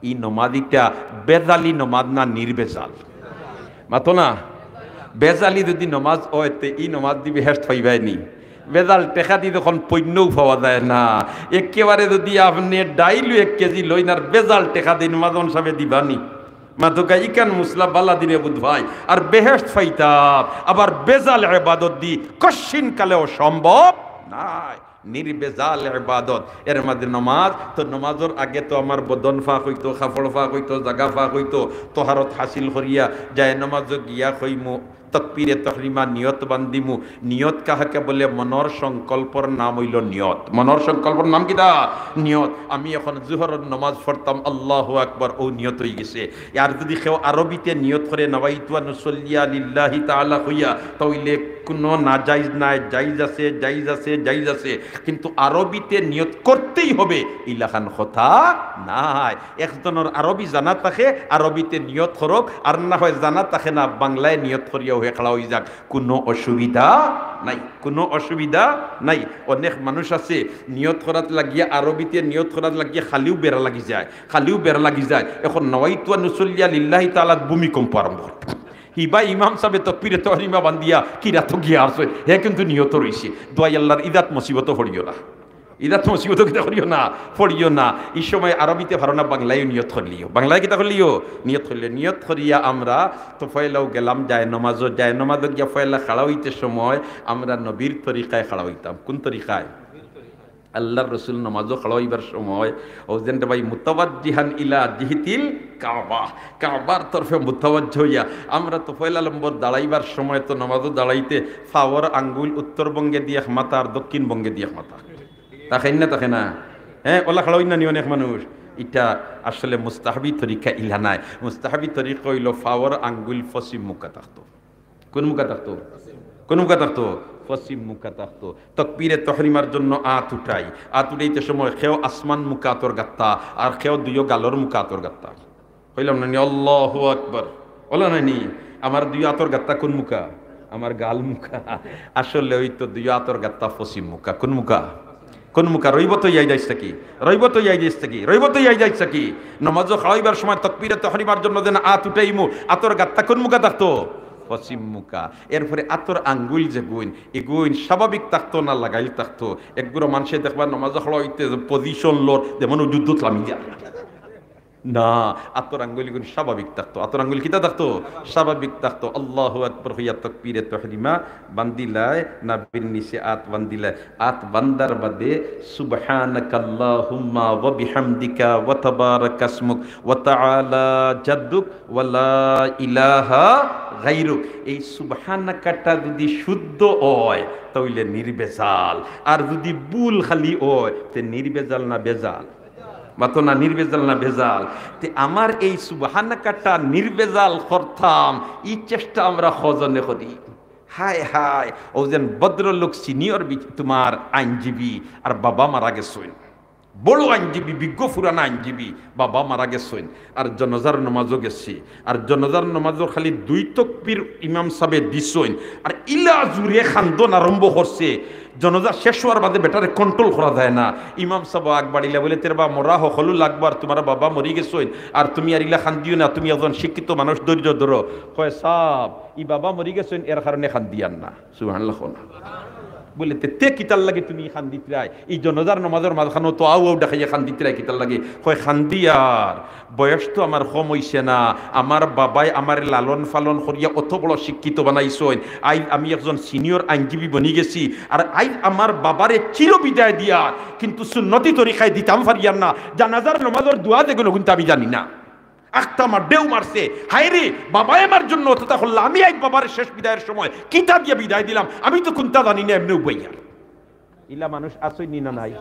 ই নমাজ ইটা বেজালি নমাজ না নির্বেজাল? মাতো না। বেজালি যদি নমাজ অয়, তে ই নমাজ দি বেহেশত পাইবায় নি? বেজাল টেকা দি যখন পণ্যও পাওয়া যায় না, একেবারে যদি আপনে ডাইলও এক কেজি লইন আর বেজাল টেকা দি নমাজ অন সাবে দিবা নি? মাতউক্কা, ইখান মুসলা বালা দিনে বুধ ভাই, আর বেহেশত পাইতাম, আবার বেজাল এবাদত দি কশিন কালেও সম্ভব নায়। নির্বেজাল এবাদত, এর মাঝে নমাজ, তো নমাজর আগে তো আমার বদন পাক অইতো, কাপড় পাক অইতো, জাগা পাক অইতো, তহারত হাসিল করিয়া যায় নমাজো গিয়া কইমু, তকবীরে তহরিমা, নিয়ত বান্ধিমু। নিয়ত কাহাকে বলে? মনর সংকল্পর নাম অইলো নিয়ত। মনর সংকল্পর নাম কিতা? নিয়ত। আমি এখন জুহরর নমাজ পড়তাম, আল্লাহু আকবার, অউ নিয়ত অইগেছে। আর যদি কেউ আরবিতে নিয়ত করে, নাওয়াইতু আন উসাল্লিয়া লিল্লাহি তাআলা কইয়া, তা অইলে কুনু নাজাইজ নাই, জাইজ আছে, জাইজ আছে, জাইজ আছে, কিন্তু আরবিতে নিয়ত করতেই হবে, ইলাখান কথা নাই। একজনর আরবি জানা থাকে, আরবিতে নিয়ত করউক, আর না হয় জানা থাকে না, বাংলায় নিয়ত করিয়াও হে খাড়া অইযাউক, কুনু অসুবিধা নাই, কুনু অসুবিধা নাই। অনেক মানুষ আছে নিয়ত করাত লাগিয়া, আরবিতে নিয়ত করাত লাগিয়া খালিউ বেড়া লাগি যায়, খালিউ বেড়া লাগি যায়। এখন নাওয়াইতু আন উসাল্লিয়া লিল্লাহি তাআলাত ভূমিকম্প আরম্ভ অয়। হিবা ইমাম সাবে তকবীরে তহরিমা বান্ধিয়া কিরাতো গিয়া আরছইন, হে কিন্তু নিয়ত রইছে। দোয়াই আল্লাহর ইদাত মুসিবতো পড়িও না। ইদাত মুসিবতো কিতা করিও না, পড়িও না। ই সময় আরবিতে পারো না, বাংলায় নিয়ত করিলিও। বাংলায় কিতা করিলিও? নিয়ত করিলিও। নিয়ত করিয়া আমরা তো পয়লাউ গেলাম যায় নমাজো, যায় নমাজো গিয়া পয়লা খাড়া অইতে সময় আমরা নবীর তরিকায় খাড়া অইতাম। কুন তরিকায়? আল্লাহর রসুল নমাজো খাড়া অইবার সময়, অউ যেন রে ভাই, মুতাওয়াজ্জিহান ইলা জিহাতিল কাবা, কাবার তরফে মুতাওয়াজ্জা অইয়া। আমরা তো পয়লা নম্বর দাঁড়াইবার সময় তো নমাজো দাঁড়াইতে পাওর আঙ্গুল উত্তর বঙ্গে দি এক মাথা আর দক্ষিণ বঙ্গে দি এক মাথা। থাকে না, থাকে না? হ্যাঁ, অলা খাড়া অইন না নি অনেক মানুষ? ইটা আসলে মুস্তাহাবি তরিকা ইলা নায়। মুস্তাহাবি তরিকা অইলো পাওর আঙ্গুল পশ্চিম মুখা থাকতো। কুন মুখা থাকতো? কুন মুখা থাকতো? পশ্চিম মুখা থাকতো। তকবীরে তহরিমার জন্য আত উঠাই। আত উঠাইতে সময় কেউ আসমান মুখা আতর গাত্তা, আর কেউ দুইও গালর মুখা আতর গাত্তা। কইলাম না নি, আল্লাহু আকবার? অলা নায় নি? আমার দুইও আতর গাত্তা কুন মুখা? আমার গাল মুখা। আসলে অউ তো দুইও আতর গাত্তা পশ্চিম মুখা। কুন মুখা? কুন মুখা? রইবত ইয়াদ আইজ থাকি, রইবত ইয়াদ আইজ থাকি, রইবত ইয়াদ আইজ থাকি। নমাজো খাড়া অইবার সময় তকবীরে তহরিমার জন্য যেন আত উঠাইমু, আতর গাত্তা কুন মুখা থাকতো? পশ্চিম মুখা। এরপরে আতর আঙ্গুল যেগুইন, ইগুইন স্বাভাবিক থাকতো না লাগাইল থাকতো? একগুলো মানষে দেখবা নমাজো খাড়া অইতে position লর, যেমন অউ যুদ্ধত লামি যায়। না, আতর আঙ্গুল ইগুইন স্বাভাবিক থাকতো। আতর আঙ্গুল কিতা থাকতো? স্বাভাবিক থাকতো। আল্লাহু আকবার কইয়া তকবীরে তহরিমা বান্ধিলায়, নাভির নিচে আত বান্ধিলায়। আত বান্ধার বাদে সুবহানাকাল্লাহুম্মা ওয়া বিহামদিকা ওয়া তাবারাকা ইসমুক ওয়া তাআলা জাদ্দুক ওয়া লা ইলাহা গায়রুক। এই সুবহানাকাটা যদি শুদ্ধ অয়, তা অইলে নির্ভেজাল। আর যদি ভুল খালি অয়, তে নির্ভেজাল না ভেজাল? মাতো না, নির্ভেজাল না ভেজাল? তে আমার এই সুবহানাকাটা নির্ভেজাল করতাম, ই চেষ্টা আমরা কয়জনে করি? হায় হায়, অউ যেন ভদ্রলোক senior বি-, তুমার আইনজীবী, আর বাবা মারা গেছইন। বড় আইনজীবী, বিজ্ঞ পুরানা আইনজীবী, বাবা মারা গেছইন। আর জনাজার নমাজো গেছি, আর জনাজার নমাজো খালি দুই তকবীর ইমাম সাবে দিছইন, আর ইলা জুরে কান্দন আরম্ভ করছে। জনাজা শেষ অওয়ার বাদে বেটারে control করা যায় না। ইমাম সাব আগ বাড়িলা, বলে, "তেরে বা মরা হকলউ লাগবো, আর তুমার বাবা মরি গেছইন, আর তুমি আর ইলা কান্দিও না, তুমি একজন শিক্ষিত মানুষ, ধৈর্য ধরো।" কয়, "সাব, ই বাবা মরি গেছইন, এর কারণে কান্দিয়ার না।" সুবহানাল্লাহ কও না। বলে, "তে, তে কিতার লাগি তুমি কান্দিতরায়? ই জনাজার নমাজর মাঝখানো তো আউ আউ ডাকাইয়া কান্দিতরায় কিতার লাগি?" কয়, "কান্দিয়ার, বয়স তো আমার কম অইছে না, আমার বাবায় আমারে লালন পালন করিয়া অত বড় শিক্ষিত বানাইছইন, আইজ আমি একজন senior আইনজীবী বনি গেছি, আর আইজ আমার বাবারে চির বিদায় দিয়ার, কিন্তু সুন্নতি তরিকায় দিতাম পারিয়ার না, জানাজার নমাজর দোয়া যেগুন অগুন তো আমি জানি না।" আখতামা ঢেউ মারছে, "হায় রে, বাবায় আমার জন্য অততা করলা, আমি আইজ বাবারে শেষ বিদায়র সময় কিতা দিয়া বিদায় দিলাম, আমি তো কুন্তা জানি না, এমনে উবাইয়ার।" ইলা মানুষ আছইন নি না নাই?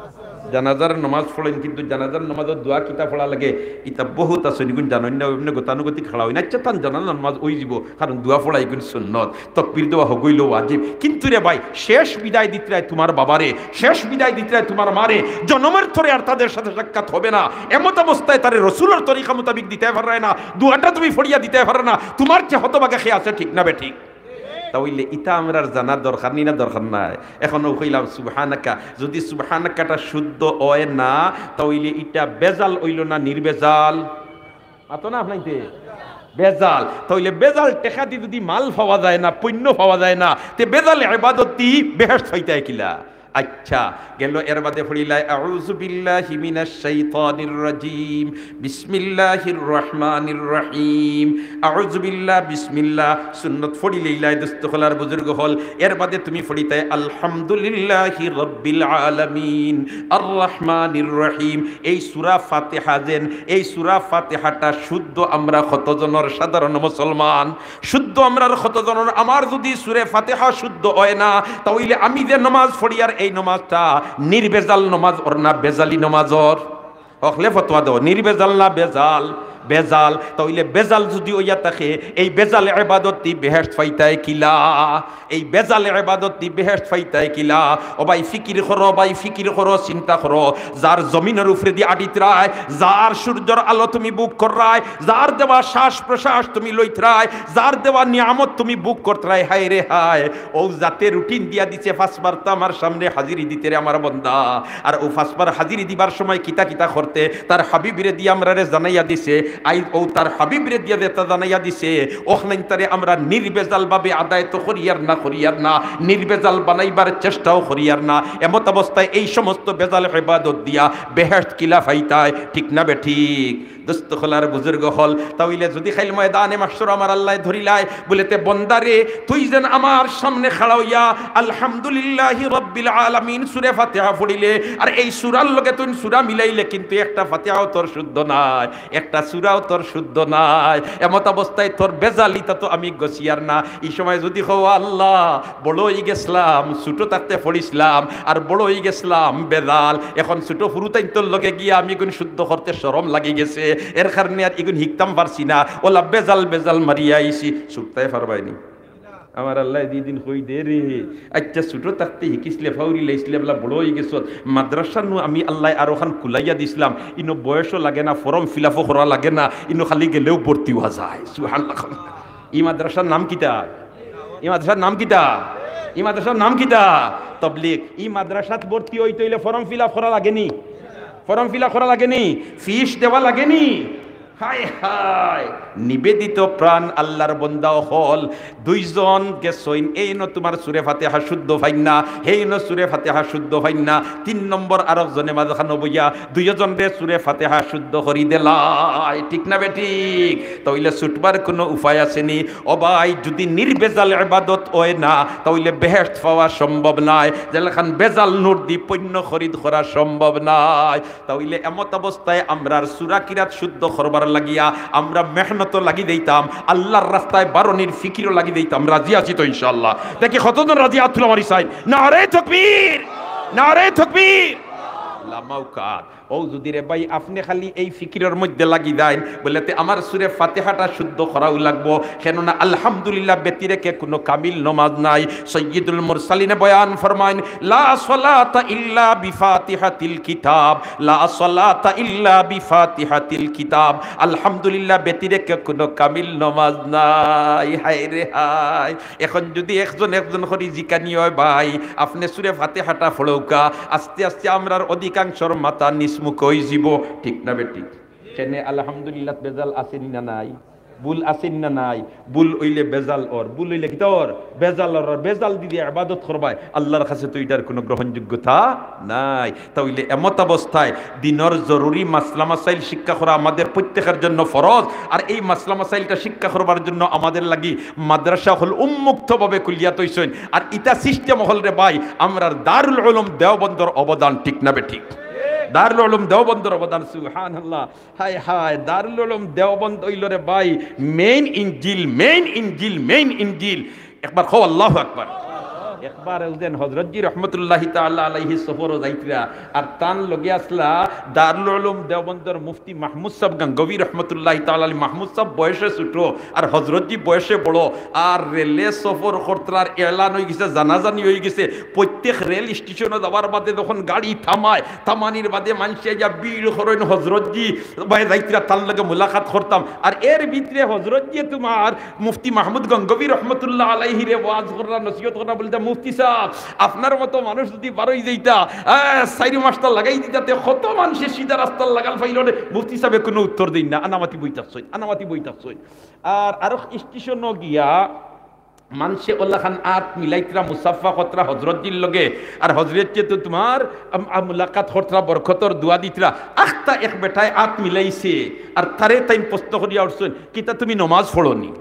জানাজার নমাজ পড়ইন, কিন্তু জানাজার নমাজর দোয়া কিতা পড়া লাগে, ইতা বহুত আছইন, ইগুন জানইন না, এমনে গতানুগতিক খাড়া অইন। আচ্ছা, তান জানাজার নমাজ অইযিবো, কারণ দোয়া পড়া ইগুন সুন্নত, তকবির দেওয়া হগইলো ওয়াজিব। কিন্তু রে ভাই, শেষ বিদায় দিতরায় তুমার বাবারে, শেষ বিদায় দিতরায় তুমার মারে, জনমের তরে আর তাদের সাথে সাক্ষাৎ হবে না। এমত অবস্থায় তারে রসুলর তরিকা মোতাবিক দিতায় পাররায় না, দোয়াটা তুমি পড়িয়া দিতায় পাররায় না, তুমার চেয়ে হতভাগা কে আছে, ঠিক না বেঠিক? তা অইলে ইতা আমরার জানা দরকার নি না দরকার নাই? এখন অউ কইলাম সুবহানাকা, যুদি সুবহানাকাটা শুদ্ধ অয় না, তা অইলে ইটা বেজাল অইলো না নির্বেজাল? মাতো না আপনাইতে? বেজাল। তা অইলে বেজাল টেকা দি যুদি মাল পাওয়া যায় না, পুইন্য পাওয়া যায় না, তে বেজাল এবাদত দি বেহেশত পাইতায় কিলা? আচ্ছা, গেল এর বাদে পড়িলাই, "আউযু বিল্লাহি মিনাশ শাইতানির রাজিম, বিসমিল্লাহির রহমানির রহিম।" আউযু বিল্লাহ, বিসমিল্লাহ, সুন্নত পড়িলাইলায় দোস্ত অকল আর বুজুর্গ অকল। এর বাদে তুমি পড়িতায়, "আলহামদুলিল্লাহি রাব্বিল আলামিন, আর রহমানির রহিম।" এই সূরা ফাতিহা যেন, এই সূরা ফাতিহাটা শুদ্ধ আমরা কতজনর সাধারণ মুসলমান, শুদ্ধ আমরার কতজনর, আমার যুদি সূরা ফাতিহা শুদ্ধ অয় না, তা অইলে আমি যে নমাজ পড়িয়ার এই নমাজটা নির্বেজাল নমাজ অর না বেজালি নমাজ অর? অকলে ফতোয়া দেও, নির্বেজাল না বেজাল? বেজাল। তা অইলে বেজাল যুদি অইয়া থাকে, এই বেজাল এবাদত দি বেহেশত পাইতায় কিলা? এই বেজাল এবাদত দি বেহেশত পাইতায় কিলা? ও ভাই, ফিকির করো, ভাই, ফিকির করো, চিন্তা করো। যার জমিনর উপরেদি আটিতরায়, যার সূর্যর আলো তুমি ভোগ কররায়, যার দেওয়া শ্বাস প্রশ্বাস তুমি লইতরায়, যার দেওয়া নিয়ামত তুমি ভোগ করতরায়, হায় রে হায়, অউ জাতে রুটিন দিয়া দিছে, পাঁচবার তো আমার সামনে হাজিরি দিতে রে আমার বন্দা। আর অউ পাঁচবার হাজিরি দিবার সময় কিতা কিতা করতে, তার হাবিবরে দিয়া আমরারে জানাইয়া দিছে। আইজ অউ তার হাবিবরে দিয়া যেতা জানাইয়া দিছে, অখনাইনতারে আমরা নির্বেজাল ভাবে আদায় তো করিয়ার না, করিয়ার না, নির্বেজাল বানাইবার চেষ্টাও করিয়ার না। এমত অবস্থায় এই সমস্ত বেজাল এবাদত দিয়া বেহেশত কিলা পাইতায়, ঠিক না বেঠিক? দোস্ত অকল আর বুজুর্গ অকল, তা অইলে যুদি কাইল ময়দানে মাহশর আমার আল্লায় ধরিলায়, বলে, "তে বন্দারে, তুই যেন আমার সামনে খাড়া অইয়া আলহামদুলিল্লাহি রাব্বিল আলামিন সূরা ফাতিহা পড়িলে, আর এই সূরার লগে তুই সূরা মিলাইলে, কিন্তু একটা ফাতিহাও তোর শুদ্ধ নায়, একটা সূরাও তোর শুদ্ধ নায়। এমত অবস্থায় তোর বেজালিতা তো আমি গছিয়ার না।" ই সময় যুদি কও, "আল্লাহ, বড় অই গেছলাম, ছোট থাকতে পড়ছিলাম, আর বড় অই গেছলাম বেজাল, এখন ছোট হুরুতাইন্তর লগে গিয়া আমি ইগুন শুদ্ধ করতে শরম লাগি গেছে, এর কারণে আর ইগুন হিকতাম পারছি না, অলা বেজাল বেজাল মারিয়া আইছি।" ছুটতায় পারবায়নি? আমার আল্লায় দুই দিন কই দে রে, আচ্ছা, ছোট থাকতে হিকিছলে, ফাউরি লাইছলে, বলা বড় অই গেছত, মাদ্রাসা নু আমি আল্লায় আরোখান খুলাইয়া দিছলাম, ইনো বয়সও লাগে না, form fill up-ও করা লাগে না, ইনো খালি গেলেও ভর্তি অওয়া যায়। সুবহানাল্লাহ। ই মাদ্রাসার নাম কিতা? ই মাদ্রাসার নাম কিতা? ই মাদ্রাসার নাম কিতা? তবলিগ। ই মাদ্রাসাত ভর্তি অইতে অইলে form fill up করা লাগেনি? Form fill up করা লাগেনি? Fees দেওয়া লাগেনি? হায় হায়, নিবেদিত প্রাণ আল্লাহর বন্দা অকল, দুইজন গেছইন, এইনো তুমার সূরা ফাতিহা শুদ্ধ পাইন না, হেইনো সূরা ফাতিহা শুদ্ধ পাইন না, তিন নম্বর আরক জনে মাঝখানো বইয়া দুইজনরে সূরা ফাতিহা শুদ্ধ করি দিলায়, ঠিক না বেঠিক? তা অইলে ছুটবার কুনু উপায় আছেনি? ও ভাই, যুদি নির্বেজাল ইবাদত অয় না, তা অইলে বেহেশত পাওয়া সম্ভব নায়। যেলাখান বেজাল নোট দি পণ্য খরিদ করা সম্ভব নায়। তা অইলে এমত অবস্থায় আমরার সূরা কিরাত শুদ্ধ করবার লাগিয়া আমরা মেহনতও লাগি দিতাম, আল্লাহর রাস্তায় বারনির ফিকিরও লাগি দিতাম। রাজি আছি তো ইনশাআল্লাহ? দেখি কতজন রাজি, আত তুলা মারি চাইন। নারে তাকবীর, নারে তাকবীর। লামাউকাত। ও যদি রে ভাই, আপনে খালি এই ফিকিরর মধ্যে লাগি যাইন, বলে, "তে আমার সুরে ফাতিহাটা শুদ্ধ করাও লাগবো, কেননা আলহামদুলিল্লাহ ব্যতিরেকে কোনো কামিল নমাজ নাই।" সৈয়দুল মুরসালিনে বয়ান ফরমাইন, "লা সালাতা ইল্লা বিফাতিহাতিল কিতাব, লা সালাতা ইল্লা বিফাতিহাতিল কিতাব।" আলহামদুলিল্লাহ ব্যতিরেকে কোনো কামিল নমাজ নাই। হায় রে হায়। এখন যদি একজন একজন করি জিকানি অয়, "ভাই, আপনে সুরে ফাতিহাটা পড়উক্কা", আস্তে আস্তে আমরার অধিকাংশর মাথা নিচমুখ অইযিবো, ঠিক না বেঠিক? কেনে আলহামদুলিল্লাহ বেজাল আছে নি না নাই? ভুল আছে নি না নাই? ভুল অইলে বেজাল অর, ভুল অইলে কিতা অর? বেজাল অর। আর বেজাল দিদি ইবাদত করবায়, আল্লাহর কাছে তো ইটার কোনো গ্রহণযোগ্যতা নাই। তা অইলে এমত অবস্থায় দিনর জরুরি মাসলা মাসাইল শিক্ষা করা আমাদের প্রত্যেকের জন্য ফরজ। আর এই মাসলা মাসাইলটা শিক্ষা করবার জন্য আমাদের লাগি মাদ্রাসা অকল উন্মুক্তভাবে খুলিয়া থইছইন। আর ইটা system অকল রে ভাই, আমরার দারুল উলুম দেওবন্দর অবদান, ঠিক না বেঠিক? দারুল উলুম দেওবন্দর অবদান, সুবহানাল্লাহ। হায় হায়, দারুল উলুম দেওবন্দ অইলো রে ভাই main engine, main engine, main engine। একবার কও আল্লাহু আকবার। একবার হুজেন হজরতজি রহমতুল্লাহি তাআলা আলাইহি সফরো যাইতরা, আর তান লগে আছলা দারুল উলুম দেওবন্দর মুফতি মাহমুদ সাব গাঙ্গোবি রহমতুল্লাহি তাআলা আলাইহি। মাহমুদ সাব বয়সে ছোট, আর হজরতজি বয়সে বড়। আর রেলে সফর করতরার এলান অইগেছে, জানাজানি অইগেছে। প্রত্যেক রেল স্টেশনো যাওয়ার বাদে যখন গাড়ি থামায়, থামানির বাদে মানষে আইয়া ভিড় করইন, হজরতজি ভাই যাইতরা, তান লগে মুলাকাত করতাম। আর এর ভিতরে হজরতজিয়ে তুমার মুফতি মাহমুদ গঙ্গোবি রহমতুল্লাহ আলাইহিরে ওয়াজ কররা, নসিহত কররা, বলতা, "মুফতি সাব, আপনার মতো মানুষ যদি বারই যাইতা, আহ, চাইর মাসটা লাগাই দিতা, তে কত মানষে সিধা রাস্তার লাগাল পাইলো নে।" মুফতি সাবে কোনো উত্তর দেইন না, আনামাতি বই থাকছইন, আনামাতি বই থাকছইন। আর আরো স্টেশনো গিয়া মানষে অলাখান আত মিলাইতরা, মুসাফা করতরা হজরতজির লগে, আর হজরতজিয়ে তো তুমার, আম, আম, মুলাকাত করতরা, বরকতর দোয়া দিতরা। আখতা এক বেটায় আত মিলাইছে, আর তারে তাইন প্রশ্ন করিয়া উঠছইন, "কিতা তুমি নমাজ পড়ো নি?"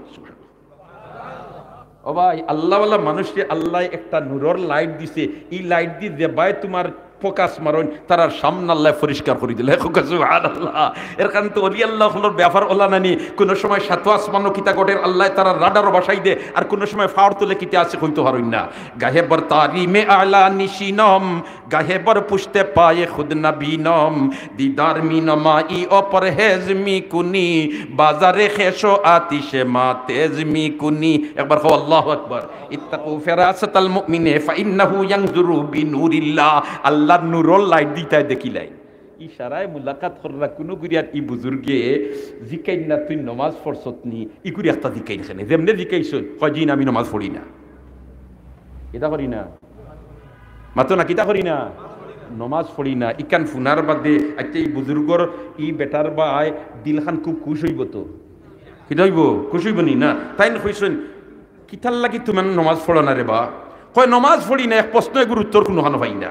ও ভাই, আল্লাহওয়ালা মানুষরে আল্লায় একটা নূরর light দিছে, ই light দি যেবায় তুমার focus মারইন, তারার সামনে আল্লায় পরিষ্কার করি দিলা। কউক্কা সুবহানাল্লাহ। এর কারণে তো অলি আল্লাহ অকলর ব্যাপার অলা নানি, কোনো সময় সাত আসমানো কিতা ঘটের আল্লায় তারার রাডারো ভাসাই দে, আর কোনো সময় ফাওর তলে কিতা আছে কইতো পারইন না। গাহে বর তারিমে আলা নিশিনম, গাহে বর পুশতে পায়ে খুদ না বিনম, দিদার মি নমাই ও পরহেজ মি কুনি, বাজারে খেশো আতিশে মা তেজ মি কুনি। একবার কও আল্লাহু আকবার। ইত্তাকু ফেরাসাতাল মুমিনে ফাইন্নাহু ইয়ানজুরু বিনুরিল্লাহ। আল্লাহর নূরর light দি তায় দেখিলাইন। ইশারায় মুলাকাত কররা কুনু গুরিয়ার ই বুজুর্গে জিকাইন না, "তুই নমাজ পড়ছত নি?" ই গুরি একটা জিকাইন কেনে। যেমনে জিকাইছইন, কয়, "জি না, আমি নমাজ পড়ি না।" কিতা করি না? মাতো না, কিতা করি না? নমাজ পড়ি না। ইখান হুনার বাদে, আইচ্ছা, ই বুজুর্গর ই বেটার বায় দিলখান খুব খুশ অইবো তো। কিতা অইবো? খুশ অইবো নি না? তাইন কইছইন, "কিতার লাগি তুমি নমাজ পড়ো না রে বা?" কয়, "নমাজ পড়ি না, এক প্রশ্ন এগুর উত্তর কুনুখানো পাই না।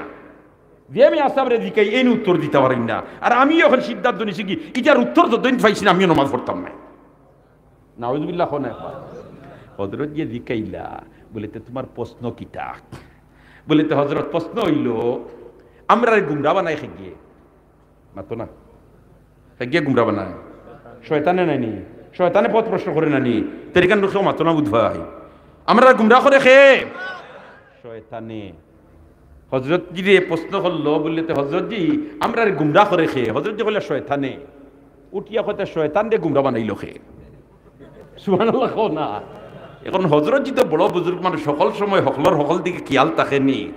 যে আমি আসাবরে জিকাই, এইন উত্তর দিতা পারইন না। আর আমিও এখন সিদ্ধান্ত নিছি কি, ইটার উত্তর যতদিন পাইছি না, আমিও নমাজ পড়তাম না।" নাউজুবিল্লাহ, কও না একবার। হজরতজিয়ে জিকাইলা, বলে, "তে তুমার প্রশ্ন কিতা?" বলে, "তে হজরত, প্রশ্ন অইলো, আমরারে গুমরা বানায় কেগিয়ে?" মাতো না। কেগিয়ে গুমরা বানায়? শয়তানে নায় নি? শয়তানে পথ প্রশ্ন করে না নি? তে ইখান কেউ মাতো না বুধ ভাই। আমরারে গুমরা করে কে? শয়তানে। হজরতজিরে প্রশ্ন করলো, বললে, "তে হজরতজি, আমরারে গুমরা করে কে?" হজরতজি কইলা, "শয়তানে।" উঠিয়া কইতা, "শয়তানরে গুমরা বানাইলো কে?" সুবহানাল্লাহ কও না। এখন হজরতজি তো বড় বুজুর্গ মানুষ, হকল সময় হকলর হকল দিকে খিয়াল থাকে নি।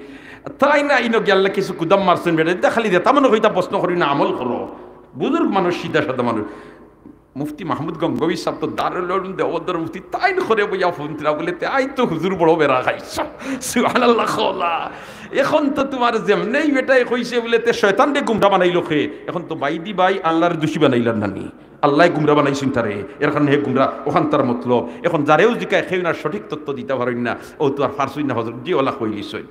তাইন না ইনো গিয়া আল্লায় কিছু কুদাম মারছইন বেটা, ইতা খালি যেতা মনে কয় ইতা প্রশ্ন করি না, আমল করো। বুজুর্গ মানুষ, সিধা সাদা মানুষ। মুফতি মাহমুদ গঙ্গোবি সাব তো দারুল উলুম দেওবন্দর মুফতি, তাইন করে বইয়া ফোন দিলা, বলে, "তে আইজ তো হুজুর বড় বেড়া খাইছ।" সুবহানাল্লাহ কও না। এখন তো তুমার যেমনেই বেটায় কইছে, বলে, "তে শয়তানরে গুমরা বানাইলো কে?" এখন তো বাইদি বাই আল্লাহর দোষী বানাইলার না নি? আল্লায় গুমরা বানাইছইন তারে, এর কারণে হে গুমরা, অখান তার মতলব। এখন যারেও জিকায়, কেউ না সঠিক তথ্য দিতা পারইন না, অউ তো আর পারছইন না, হজরতজি অলা কইলিছইন।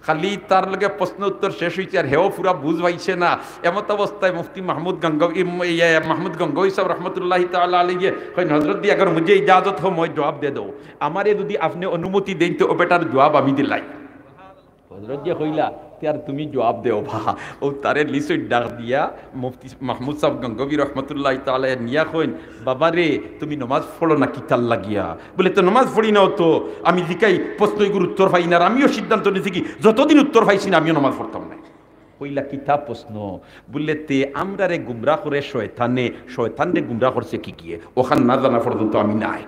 খালি তার লগে প্রশ্ন উত্তর শেষ অইছে, আর হেও পুরা বুঝ পাইছে না। এমত অবস্থায় মুফতি মাহমুদ গঙ্গোবি, ইম, ইয়ে, মাহমুদ গঙ্গোবি সাব রহমতুল্লাহি তাআলা আলাইহি কইন, "হজরতজি, আগর মুঝে ইজাজত হো, মই জবাব দে দো। আমারে যদি আপনে অনুমতি দেইন, তে অউ বেটার জবাব আমি দিলাই।" হজরতজিয়ে কইলা, "তে আর তুমি জবাব দেও বা।" অউ তারে লিছইন ডাক দিয়া, মুফতি মাহমুদ সাব গঙ্গোবি রহমতুল্লাহি তাআলা নিয়া কইন, "বাবা রে, তুমি নমাজ পড়ো না কিতার লাগিয়া?" বলে, "তে নমাজ পড়ি না তো, আমি জিকাই, প্রশ্ন ইগুর উত্তর পাই না, আর আমিও সিদ্ধান্ত নিছি কি, যতদিন উত্তর পাইছি না, আমিও নমাজ পড়তাম না।" কইলা, "কিতা প্রশ্ন?" বুলে, "তে আমরারে গুমরা করে শয়তানে, শয়তানরে গুমরা করছে কিগিয়ে? অখান না জানা পর্যন্ত আমি নাই।"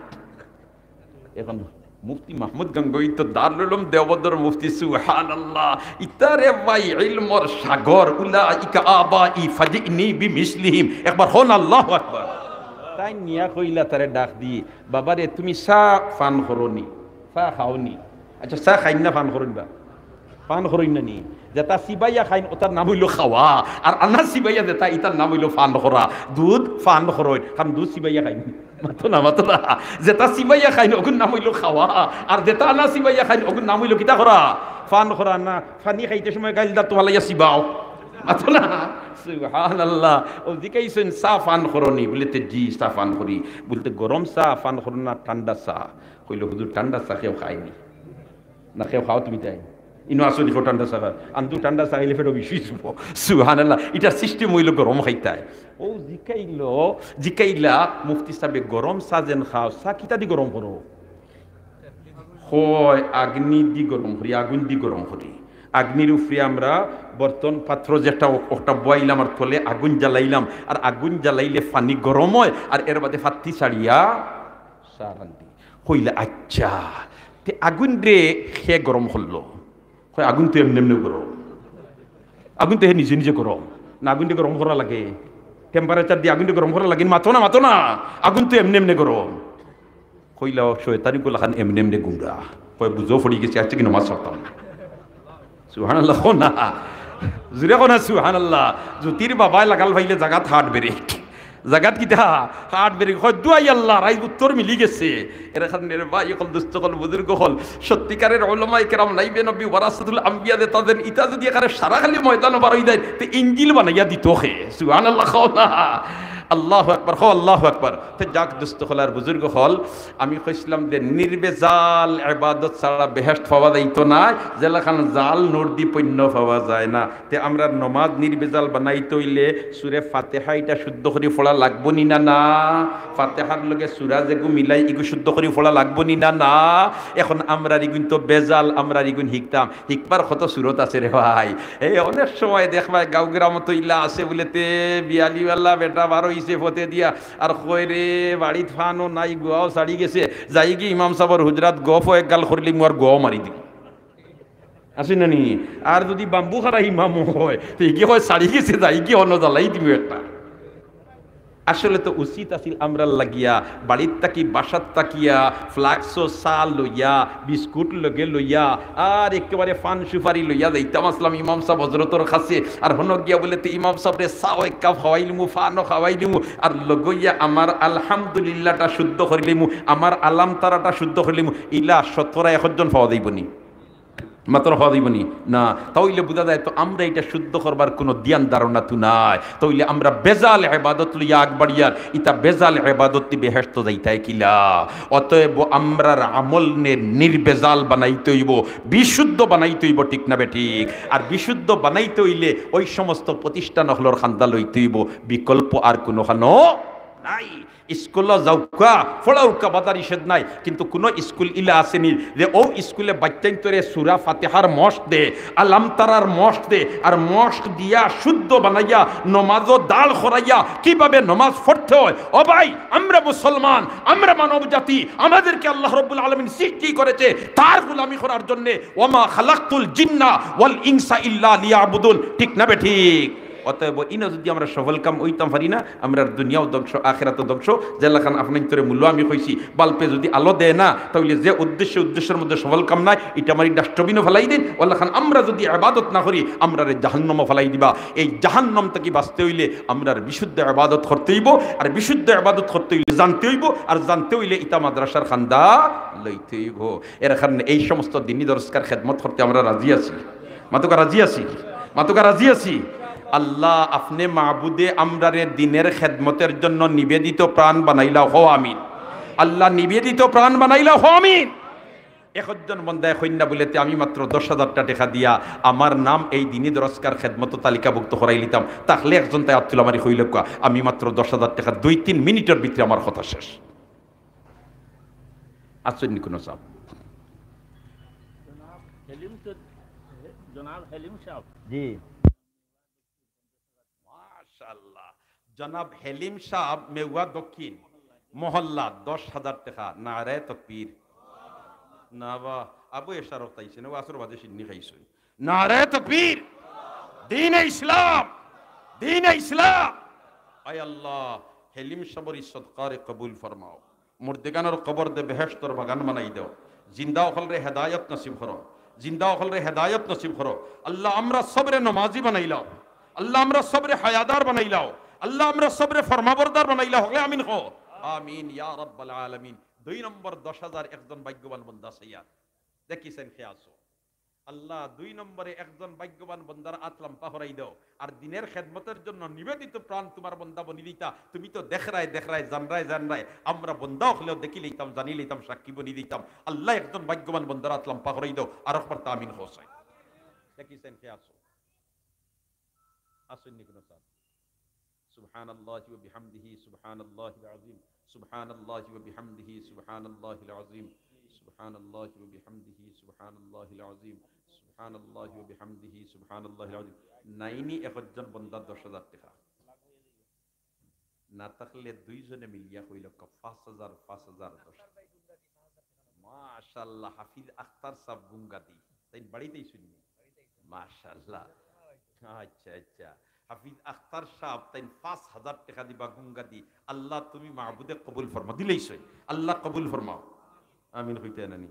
এখন মুফতি মাহমুদ গাঙ্গুহি তো দারুল উলুম দেওবন্দর মুফতি, সুবহানাল্লাহ। ইতারে ভাই ইলমর সাগর, "উলাইকা আবাই ফাজিনি বিমিসলিহিম।" একবার কউন আল্লাহু আকবার। তাইন নিয়া কইলা তারে ডাক দি, "বাবারে, তুমি চা পান করো নি, চা খাও নি?" আচ্ছা, চা খাইন না পান করইন বা? পান করইন না নি? যেটা চিবাইয়া খাইন, ওটার নাম অইলো খাওয়া। আর আনা চিবাইয়া যেটা, ইটার নাম অইলো পান করা। দুধ পান করইন, কারণ দুধ চিবাইয়া খাইন। মাতো না, মাতো না। যেটা চিবাইয়া খাইন, ওগুর নাম অইলো খাওয়া। আর যেটা আনা চিবাইয়া খাইন, ওগুর নাম অইলো কিতা করা? পান করা। না, পানি খাইতে সময় গাইল দাঁত তোমার লাগিয়া চিবাও। মাতো না। সুবহানাল্লাহ। ও জিকাইছইন, "চা পান করো নি?" বুলে, "তে জি, চা পান করি।" বুলে, "তে গরম চা পান করো না ঠান্ডা চা?" কইলো, "হুজুর, ঠান্ডা চা কেউ খায়নি।" না, কেউ খাও তুমি তাই? ইনো আসো দেখো ঠান্ডা চা খার। আন্দু ঠান্ডা চা খাইলে পেটো বিষই যাইবো। সুবহানাল্লাহ। ইটার system অইলো গরম খাইতায়। ও জিকাইলো, জিকাইলা, "মুফতি সাবে, গরম চা যেন খাও, চা কিতা দি গরম করো?" কয়, "আগ্নি দি গরম করি, আগুন দি গরম করি।" আগ্নির উপরে আমরা বর্তন পাত্র যেটা, ও-, ওটা বওয়াইলাম আর তলে আগুন জ্বালাইলাম, আর আগুন জ্বালাইলে পানি গরম অয়, আর এর বাদে ফাত্তি ছাড়িয়া চা রান্ধি। কইলা, "আচ্ছা, তে আগুন রে খে গরম করলো?" কয়, "আগুন তো এমনে এমনে গরম, আগুন তো হে নিজে নিজে গরম, না আগুন রে গরম করা লাগে? Temperature দি আগুন রে গরম করা লাগে? মাতো না, মাতো না, আগুন তো এমনে এমনে গরম।" কইলা, "ও শয়তানি গুলা খান এমনে এমনে গুমরা।" কয়, "বুঝো পড়ি গেছি, আজকে কি নমাজ ছাড়তাম না।" সুবহানাল্লাহ কও না। জুরে কও না সুবহানাল্লাহ। জ্যোতির বাবায় লাগাল পাইলে জাগাত হার্ট ব্রেক। জাগাত কিতা? Heartbreak. কয়, "দুয়াই আল্লাহ, রাইজ উত্তর মিলি গেছে।" এর কারণে রে ভাই অকল, দুস্ত অকল, বুজুর্গ অকল, সত্যিকারের উলামায়ে কেরাম, নাইবে নবী, ওয়ারাসাতুল আম্বিয়া যে তাদের ইতা যদি এখানে সারা খালি ময়দানো বার অই যায়, তে ইঞ্জিল বানাইয়া দিত খে। সুবহানাল্লাহ কও না। আল্লাহু আকবার কও, আল্লাহু আকবার। তে যাক, দুস্ত অকল আর বুজুর্গ অকল, আমি কইছিলাম যে নির্ভেজাল ইবাদত ছাড়া বেহেশত পাওয়া যাইতো না, যেলাখান জাল নুর দি পণ্য পাওয়া যায় না। তে আমরা নমাজ নির্ভেজাল বানাইতে অইলে সুরে ফাতেহা ইটা শুদ্ধ করি পড়া লাগবো নি না? না, ফাতেহার লগে সুরা যেগু মিলাই ইগু শুদ্ধ করি পড়া লাগবো নি না? না, এখন আমরার ইগুন তো ভেজাল, আমরার ইগুন হিকতাম, হিকবার কত সুরত আছে রে ভাই। এই অনেক সময় দেখবায় গাঁও গ্রামত ইলা আছে বুলে তে বিয়ালিওয়ালা বেটা বার অইছে ফতে দিয়া, আর কয় রে, বাড়িত ফানও নাই, গুয়াও ছাড়ি গেছে। যাইগি ইমাম সাবর হুজরাত গফ এক গাল করিলিমু আর গুয়াও মারি দিমু। আছে না নি? আর যদি বাম্বু খারা ইমামও অয়, তে ইগিয়ে কয় ছাড়ি গেছে, যাইগি অনো জ্বালাই দিমু একটা। আসলে তো উচিত আছিল আমরার লাগিয়া, বাড়িত থাকি, বাসাত থাকিয়া, ফ্লাক্সো চা লইয়া, বিস্কুট লগে লইয়া, আর একেবারে পান সুপারি লইয়া যাইতাম আসলাম ইমাম সাব হজরতর কাছে। আর হনো গিয়া বুলে, "তে ইমাম সাবরে চাও এক কাপ খাওয়াইলিমু, পানও খাওয়াইলিমু, আর লগইয়া আমার আলহামদুলিল্লাহটা শুদ্ধ করিলিমু, আমার আলাম তারাটা শুদ্ধ করিলিমু।" ইলা শতকরা একজন পাওয়া যাইবো নি? মাতর পাওয়া যাইবো নি? না। তাইলে বুঝা যায় তো আমরা ইটা শুদ্ধ করবার কুনু ধ্যান ধারণা তো নাই। তাইলে আমরা ভেজাল ইবাদত লইয়া আগবাড়িয়ার, ইতা ভেজাল ইবাদত তি বেহেশত যাইতায় কিলা? অতএব আমরার আমল নে নির্ভেজাল বানাইতে অইবো, বিশুদ্ধ বানাইতে অইবো, ঠিক না বেঠিক? আর বিশুদ্ধ বানাইতে অইলে ওই সমস্ত প্রতিষ্ঠান অকলর কান্দা লইতে অইবো, বিকল্প আর কুনুখানো নাই। স্কুলো যাউক্কা, পড়াউক্কা, বাধা নিষেধ নাই, কিন্তু কুনু স্কুল ইলা আছে নি যে অউ স্কুলে বাইচ্চাইন্তরে সুরা ফাতেহার মশক দে, আলাম তারার মশক দে, আর মশক দিয়া শুদ্ধ বানাইয়া নমাজো দাঁড় করাইয়া কিভাবে নমাজ পড়তে অয়? ও ভাই, আমরা মুসলমান, আমরা মানব জাতি, আমাদেরকে আল্লাহ রাব্বুল আলামিন সৃষ্টি করেছে তার গোলামি করার জন্যে। "ওয়ামা খালাকতুল জিন্না ওয়াল ইনসা ইল্লা লিয়াবুদুন।" ঠিক না বেঠিক? অতএব ইনো যদি আমরা সফল কাম অইতাম পারি না, আমরার দুনিয়াও ধ্বংস, আখেরাতও ধ্বংস। যেলাখান আপনাইন্তরে মূল্য আমি কইছি, বাল্বে যদি আলো দেয় না, তাইলে যে উদ্দেশ্য, উদ্দেশ্যর মধ্যে সফল কাম নাই, ইটা মারি ডাস্টবিনো ফালাই দিন। অলাখান আমরা যদি ইবাদত না করি, আমরারে জাহান্নামো ফালাই দিবা। এই জাহান্নাম থাকি বাঁচতে অইলে আমরার বিশুদ্ধ ইবাদত করতে অইবো, আর বিশুদ্ধ ইবাদত করতে অইলে জানতে অইবো, আর জানতে অইলে ইতা মাদ্রাসার কান্দা লইতে অইবো। এর কারণে এই সমস্ত দিনী দরসগার খেদমত করতে আমরা রাজি আছি। মাতউক্কা রাজি আছি, মাতউক্কা রাজি আছি। আল্লাহ, আপনে মাবুদে আমরারে দিনের খেদমতের জন্য নিবেদিত প্রাণ বানাইলাও, কও আমিন। আল্লাহ, নিবেদিত প্রাণ বানাইলাও, কও আমিন। একজন বন্দায় কইন না বুলে, "তে আমি মাত্র দশ হাজারটা টেকা দিয়া আমার নাম এই দিনী দরসগার খেদমতো তালিকাভুক্ত করাইলিতাম।" তাইলে একজন তাই আত তুলা মারি কইলাউক্কা, "আমি মাত্র দশ হাজার টেকা দুই তিন মিনিটর ভিতরে আমার কথা শেষ।" আশ্চর্য কোনো সাব। জনাব হেলিম তো, জনাব হেলিম সাহেব। জি। জনাব হেলিম সাহেব, মেওয়া দক্ষিণ মহল্লা, দশ হাজার টেকা। নারায়ে তকবীর। না বা, আবু এশারফ তাইছইন, ও আসর বাদে শিন্নি খাইছইন। নারায়ে তকবীর। দ্বীনে ইসলাম, দ্বীনে ইসলাম। আয় আল্লাহ, হেলিম সাহেবর ই সদকারে কবুল ফরমাও। মুর্দেগানর কবরদে বেহেশতর বাগান বানাই দেও। জিন্দা অকলরে হেদায়ত নসিব করো, জিন্দা অকলরে হেদায়ত নসিব করো। আল্লাহ, আমরা সবরে নমাজি বানাইলাও, আল্লাহ, আমরা সবরে হায়াদার বানাইলাও, আল্লাহ, আমরা সবরে ফরমাবরদার বানাইলাও। হকলে আমিন কও। আমিন ইয়া রাব্বাল আলামিন। দুই নম্বর দশ হাজার একজন ভাগ্যবান বন্দা সাইয়ার। দেখিছইন কে আছো? আল্লাহ, দুই নম্বরে একজন ভাগ্যবান বন্দার আত লাম্বা করাই দেও। আর দ্বীনের খেদমতর জন্য নিবেদিত প্রাণ তুমার বন্দা বনি দিতা। তুমি তো দেখরায়, দেখরায়, জানরায়, জানরায়। আমরা বন্দা অকলেও দেখি লইতাম, জানি লইতাম, সাক্ষী বনি দিতাম। আল্লাহ, একজন ভাগ্যবান বন্দার আত লাম্বা করাই দেও। আর একবার তা আমিন কও চাই। দেখিছইন কে আছো? আছইন নি কুনু সাব? سبحان الله وبحمده سبحان الله العظيم. سبحان الله وبحمده سبحان الله العظيم. سبحان الله وبحمده سبحان الله العظيم. سبحان الله وبحمده سبحان الله العظيم. নাইনি একজন বন্দার দশ হাজার টেকা। না থাকলে দুইজনে মিলিয়া কইল, পাঁচ হাজার, পাঁচ হাজার, দশ হাজার। মাশাআল্লাহ, হাফিজ আখতার সাব গুঙ্গাদি। তাইন বাড়িতেই শুননি। মাশাআল্লাহ। আচ্ছা, আচ্ছা। হাফিজ আখতার সাব, তাইন পাঁচ হাজার টেকা দিবা গুঙ্গাদি। আল্লাহ, তুমি মাবুদে কবুল ফরমাও। দিলাইছইন। আল্লাহ কবুল ফরমাও। আমিন কইতা নানি।